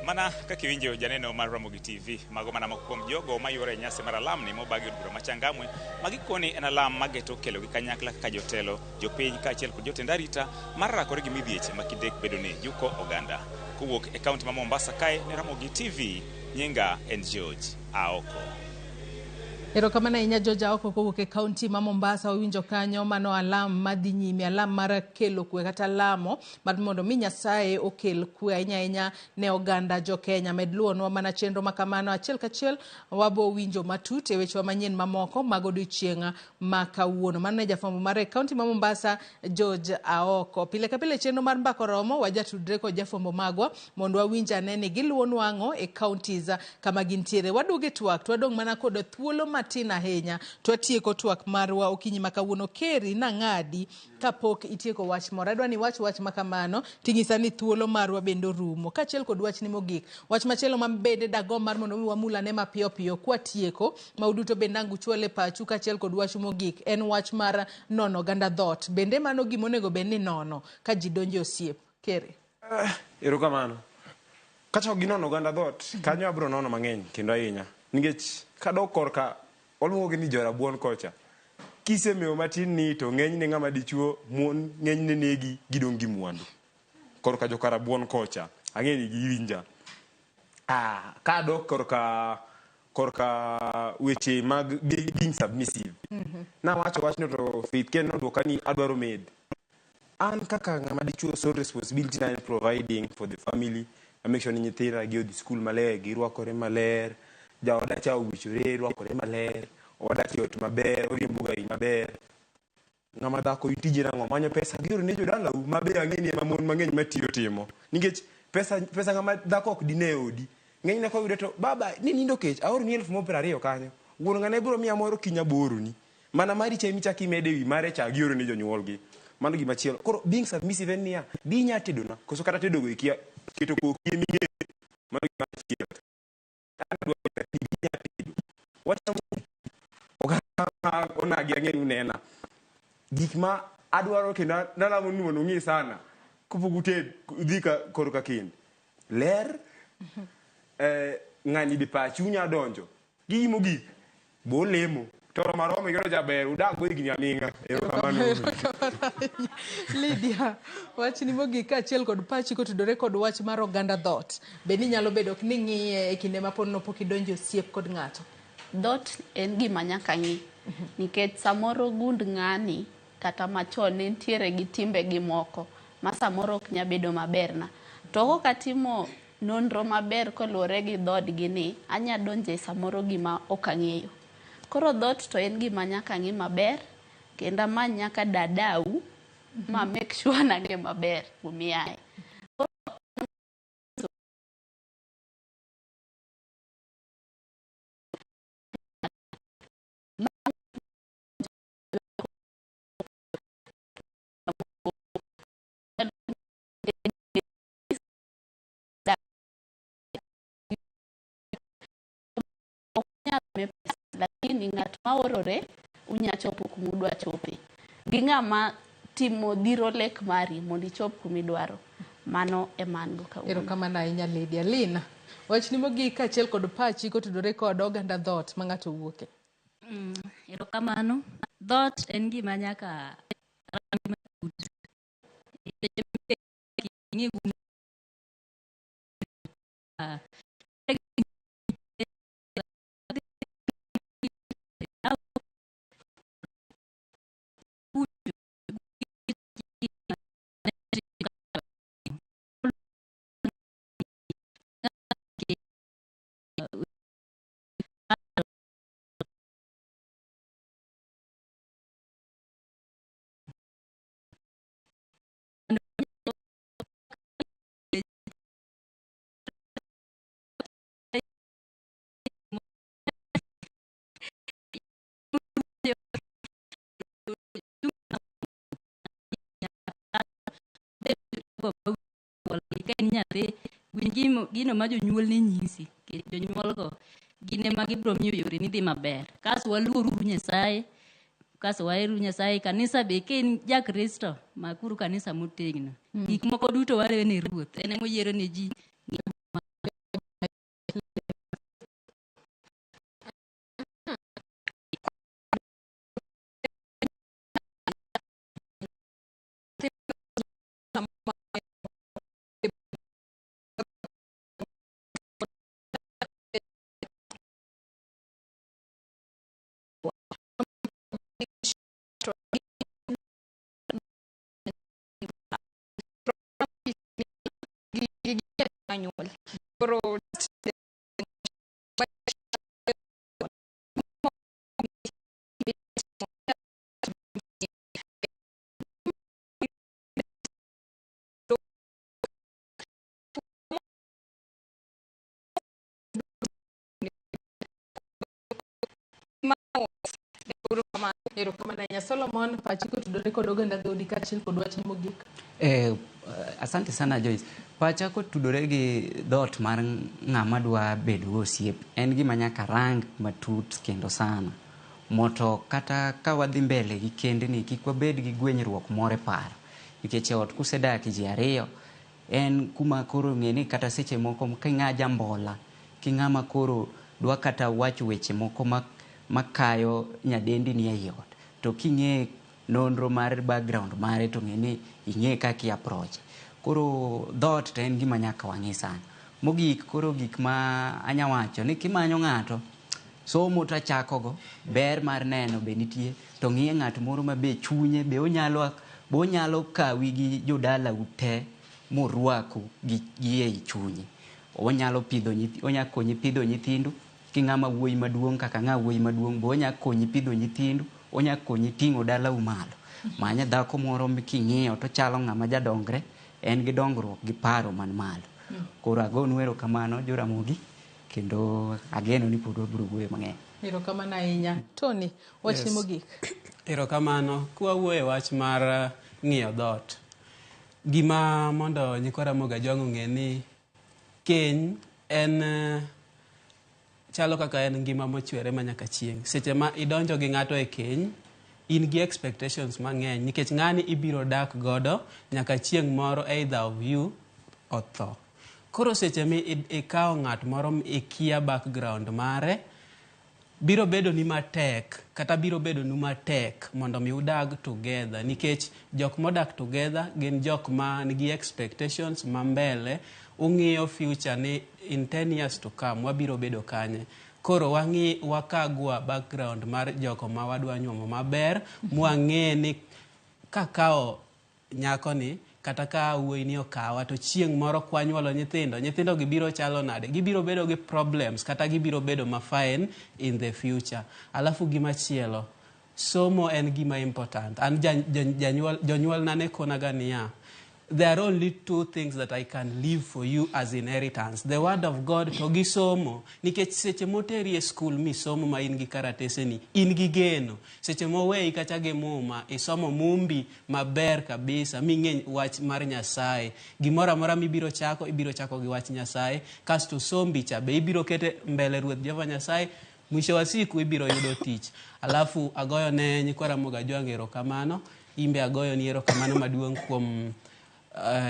Mana kaka iwinjo janeno mar Ramogi TV, mago mana moko kuom jogo mayuore e nyasi mar alam ni mobagi od bura ma Changamwe, magikoni en alam mageto kelo gi kanyakla kaka jotelo, jopiny kaachiel kod jotend arita mar rakore gi midhieche ma kidek bedo ni juko oganda. Kowuok e kaunti ma Mombasa kae ne Ramogi TV, nyinga en George Aoko. Erokamano ahinya George Aoko kowuok e kaunti ma Mombasa. Wawinjo kanyo mano alam madhi nyime, alam mar kelo kwe kata lamo mar mondo mi Nyasaye okel kwe ahinya ahinya ne oganda jo Kenya. Med luwonwa mana chenro ma kamano achiel kachiel wabo winjo matut e wechewa manyien mamoko mag odiochieng' ma kawuono. Mano ne jafwambo mar e kaunti ma Mombasa George Aoko. Pile ka pile chenro mar Mbaka Oromo wajatudre kod jafwambo magwa mondo wawinj ane ni giluwonwa ang'o e counties kama gintiere. Waduogo e twak to wadong' mana kod thuolo matin ahinya to watieko twak marwa okinyi ma kawuono. Keri nang'adi kapok itieko wach moro. Adwa ni iwach wach ma kamano ting'isa ni thuolo marwa bende orumo. Kaachiel kod wachni mogik. Wach machielo ma bende dagomb mar mondo mi wamul ane mapiyo piyo kwatieko ma uduto bende ang' uchwal e pachu kaachiel kod wachu mogik en wach mar nono oganda dhoot. Bende mano gima onego bed ni nono ka ji donjo e osiep. Keri. Erokamano. Kachako gi nono oganda dhoot, kanyo abiro nono mang'eny kendo ahinya. Nikech kadok korka waluongogi ni jorabuon kocha. Kisemewo matin ni to ng'enyne ng'ama dichuo mon ng'enyne negi gidong' gi mwandu. Korka joka rabuon kocha, ang'e ni giwinja. Ah, kadok korka korka weche mag being submissive. Nawacho wachno to Faith Ken nodwoka ni adwaro maid. An kaka ng'ama dichuo sole responsibility na en providing for the family. I make sure ni nyithinda gi odhi skul maler, girwakore maler, jaoda cha owichore rwakore maler, wadak e ot maber, oriembo gari maber. Ng'ama dhako tije nang'o? Manyo pesa gioro ne jodalau ma be ang'e ni ema mon mang'eny matiyo timo. Nikech pesa, pesa ng'ama dhako ok dine e odi. Ng'enyne koyude to baba ni nindo kech aoroni 20,000 kanyo. Wuon ng'ane biro miya moro kiny aboroni. Mana mari cha emichako imede ewi mare cha gioro ne jonyuolgi. Mano gima chielo. Koro being submissive en niya, bi inya tedona koso kata tedogo ikia keto koki eming'eyo. Mano gima chielo. An adwaro ni bi inya tedo. Wachamo oganda onagi ang'e ni unena. Gik ma adwaro kendo nalamo ni mondo ung'i sana kapok uted udhi ka korka kend. Ler, ng'ani be pachi unya donjo. Gi mogik, bo lemo. To romo aroma igero jaber, udag go higni aming'a. Erokamano. Lydia, wachni mogik kaachiel kod pachi kotudore kod wach mar oganda dhoot. Be ni nyalo bedo ni ng'iye e kinde ma pod pok idonjo e osiep kod ng'ato? Dhoot en gima nyaka ng'i nikech samoro gund ng'ani kata machon ne nitiere gi timbe gi moko ma samoro ok nya bedo maberna. To kok atimo nonro maber koluwore gi dhoodgi ni, anya donje samoro gima ok ang'eyo. Koro dhoot to en gima nyaka ng'i maber kendo amany nyaka dadau ma make sure nang'e maber kumiaye. Lakini ng'at maorore unya chopo kumudwa chope. Gi ng'ama timo dhiro lek mari mondo ichop kumidwaro. Mano ema an go kawuono. Erokamano ahinya Lydia. Lina, wachni mogik kaachiel kod pachi kotudore kod oganda dhoot ma ng'ato wuoke. Erokamano. Dhoot en gima nyaka rangi matut. Ing'e Ka in nyathi, winj gino ma jonyuolni nyisi. Nikech jonyuolgo gin ema gibiro miyo yoreni dhi maber. Kasto waluor uru Nyasaye, kasto waheru Nyasaye. Kanisa be ka in ja Kristo, makuru kanisa motegno. Gik moko duto warewe ne Ruoth. En ema oyiero ne ji. nyuol. Koro Erokamano ahinya Solomon, pachi kotudore kod oganda dhoudi kaachiel kod wachni mogik. Asante sana Joyce. Pacha kotudore gi dhoot mar ng'ama dwa bedo go osiep en gima nyaka rang matut kendo sana. Moto kata ka wadhi mbele gi kendni kik wabed gi gwenyruok moro e paro. Nikech e ot kusedak ji ariyo en kuma koro ng'e ni kata seche moko king'a jambola, king'ama koro dwa kata wacho weche moko makayo nyadendi ni ei ot. To king'e nonro mar background mare to ng'e ni ing'e kaka i approach. Koro dhoot to en gima nyaka wang'i sana. Mogik koro gik ma anya wacho ni kimanyo ng'ato, somo to achakogo, ber mar neno be nitie, to ng'iye ng'at moro ma be chunye be onyalo kawi gi jodalau te morwaku gi ei chunye. Onyalo pidho onya konyi pidho nyithindu, king'ama wuoyi maduong' kaka ng'a wuoyi maduong' be onya konyi pidho nyithindu, onya konyi ting'o dalau malo. Manya dhako moro king'iyo to chalo ng'ama jadongre, en gi dongruok gi paro man malo. Koro agonu erokamano Joramogi, kendo ageno ni pod wabiro wuoyo mang'eny. Erokamano ahinya. Tony, wachni mogik. Erokamano. Kwawuoyo e wach mar ng'iyo dhoot, gima mondo nyikwa Ramogi Ajwang' ong'e ni keny en chalo kaka en ngima mochwere ma nyaka chieng'. Seche ma idonjo gi ng'ato e keny, in gi expectations mang'eny nikech ng'ani ibiro dak godo nyaka chieng' moro either of you otho. Koro seche mi ikawo ng'at moro ikia background mare, biro bedo ni matek kata biro bedo nu matek mondo mi udag together nikech jok modak together gin jok ma nigi expectations ma mbele, ung'iyo future ni in 10 years to come wabiro bedo kanye. Koro wang'i wakagwa background mar joko ma wadwa nyuomo maber, mwang'e ni kakawo nyakoni kata ka wuoyi ni okawa to chieng' moro kwanyuolo nyithindo, nyithindo gi biro chalo nade, gibiro bedo gi problems kata gibiro bedo ma fine in the future. Alafu gimachielo, somo en gima important. An jonyuolna ne konaga niya, there are only two things that I can leave for you as inheritance. The word of God to gi somo. Nikech seche moteri e skul misomo ma in gi karateseni, in gi geno. Seche moweyi kata gi muma, isomo mumbi maber kabisa, ming'e wach mar Nyasaye. Gimoro amora mibiro chako, ibiro chako gi wach Nyasaye. Kasto sombi cha be ibiro kete mbele Ruoth Jehova Nyasaye. Mwisho wa siku ibiro yudo tich. Alafu agoyo ne nyikwa Ramogi Ajwang' erokamano. Imbe agoyo ni erokamano maduong' kuom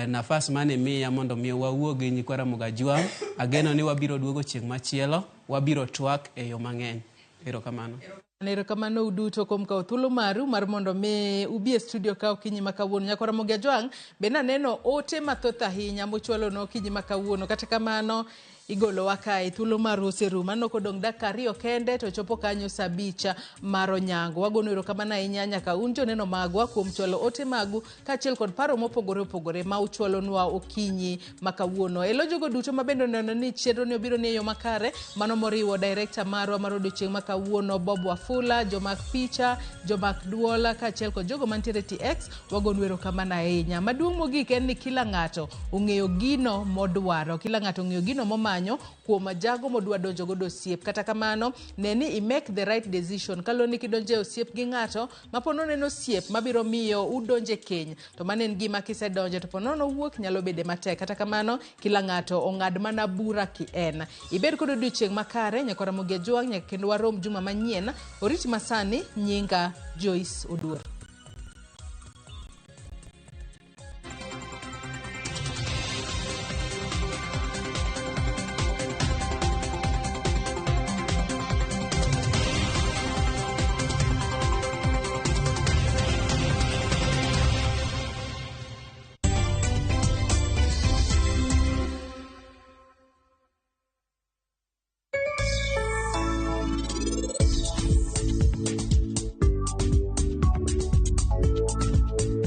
nafas mane miya mondo mi wawuo gi nyikwa Ramogi Ajwang'. Ageno ni wabiro duogo chieng' machielo, wabiro twak e yo mang'eny. Erokamano. Erokamano uduto kuom kawo thuolo maru mar mondo mi ubi e studio ka okinyi ma kawuono. Nyakwa Ramogi Ajwang' be naneno ote mathoth ahinya mochwalonwa okinyi ma kawuono. Kata kamano igolowa kae, thuolo maru oserumo. Aneno kodong' dakika 2 kende to chopo kanyo saa 5 mar onyango. Wagono erokamano ahinya nyaka un joneno magwa kuom chwalo ote magu kaachiel kod paro mopogore opogore ma uchwalonwa okinyi ma kawuono. Elo jogo duto ma bende oneno ni chenro ni obiro ni e yo makare, mano moriwo director marwa mar odiochieng' ma kawuono Bob Wafula, jomak picha, jomak duol kaachiel kod jogo mantiere TX, wagonu erokamano ahinya. Maduong' mogik en ni kila ng'ato ong'eyo gino modwaro, kila ng'ato ong'eyo gino momanyo kuom jago modwa donjo godo osiep. Kata kamano, ne ni i make the right decision. Kaluwore ni kidonjo e osiep gi ng'ato, ma po nono en osiep mabiro miyo udonje keny, to mano en gima kisedonjo to po nono wuok nyalo bede matek. Kata kamano, kila ng'ato ong'ad mana bura ki en. Ibed kod odiochieng' makare, nyakwa Ramogi Ajwang', nyaka kendo warom juma manyien. Orit masani, nyinga Joyce Oduor.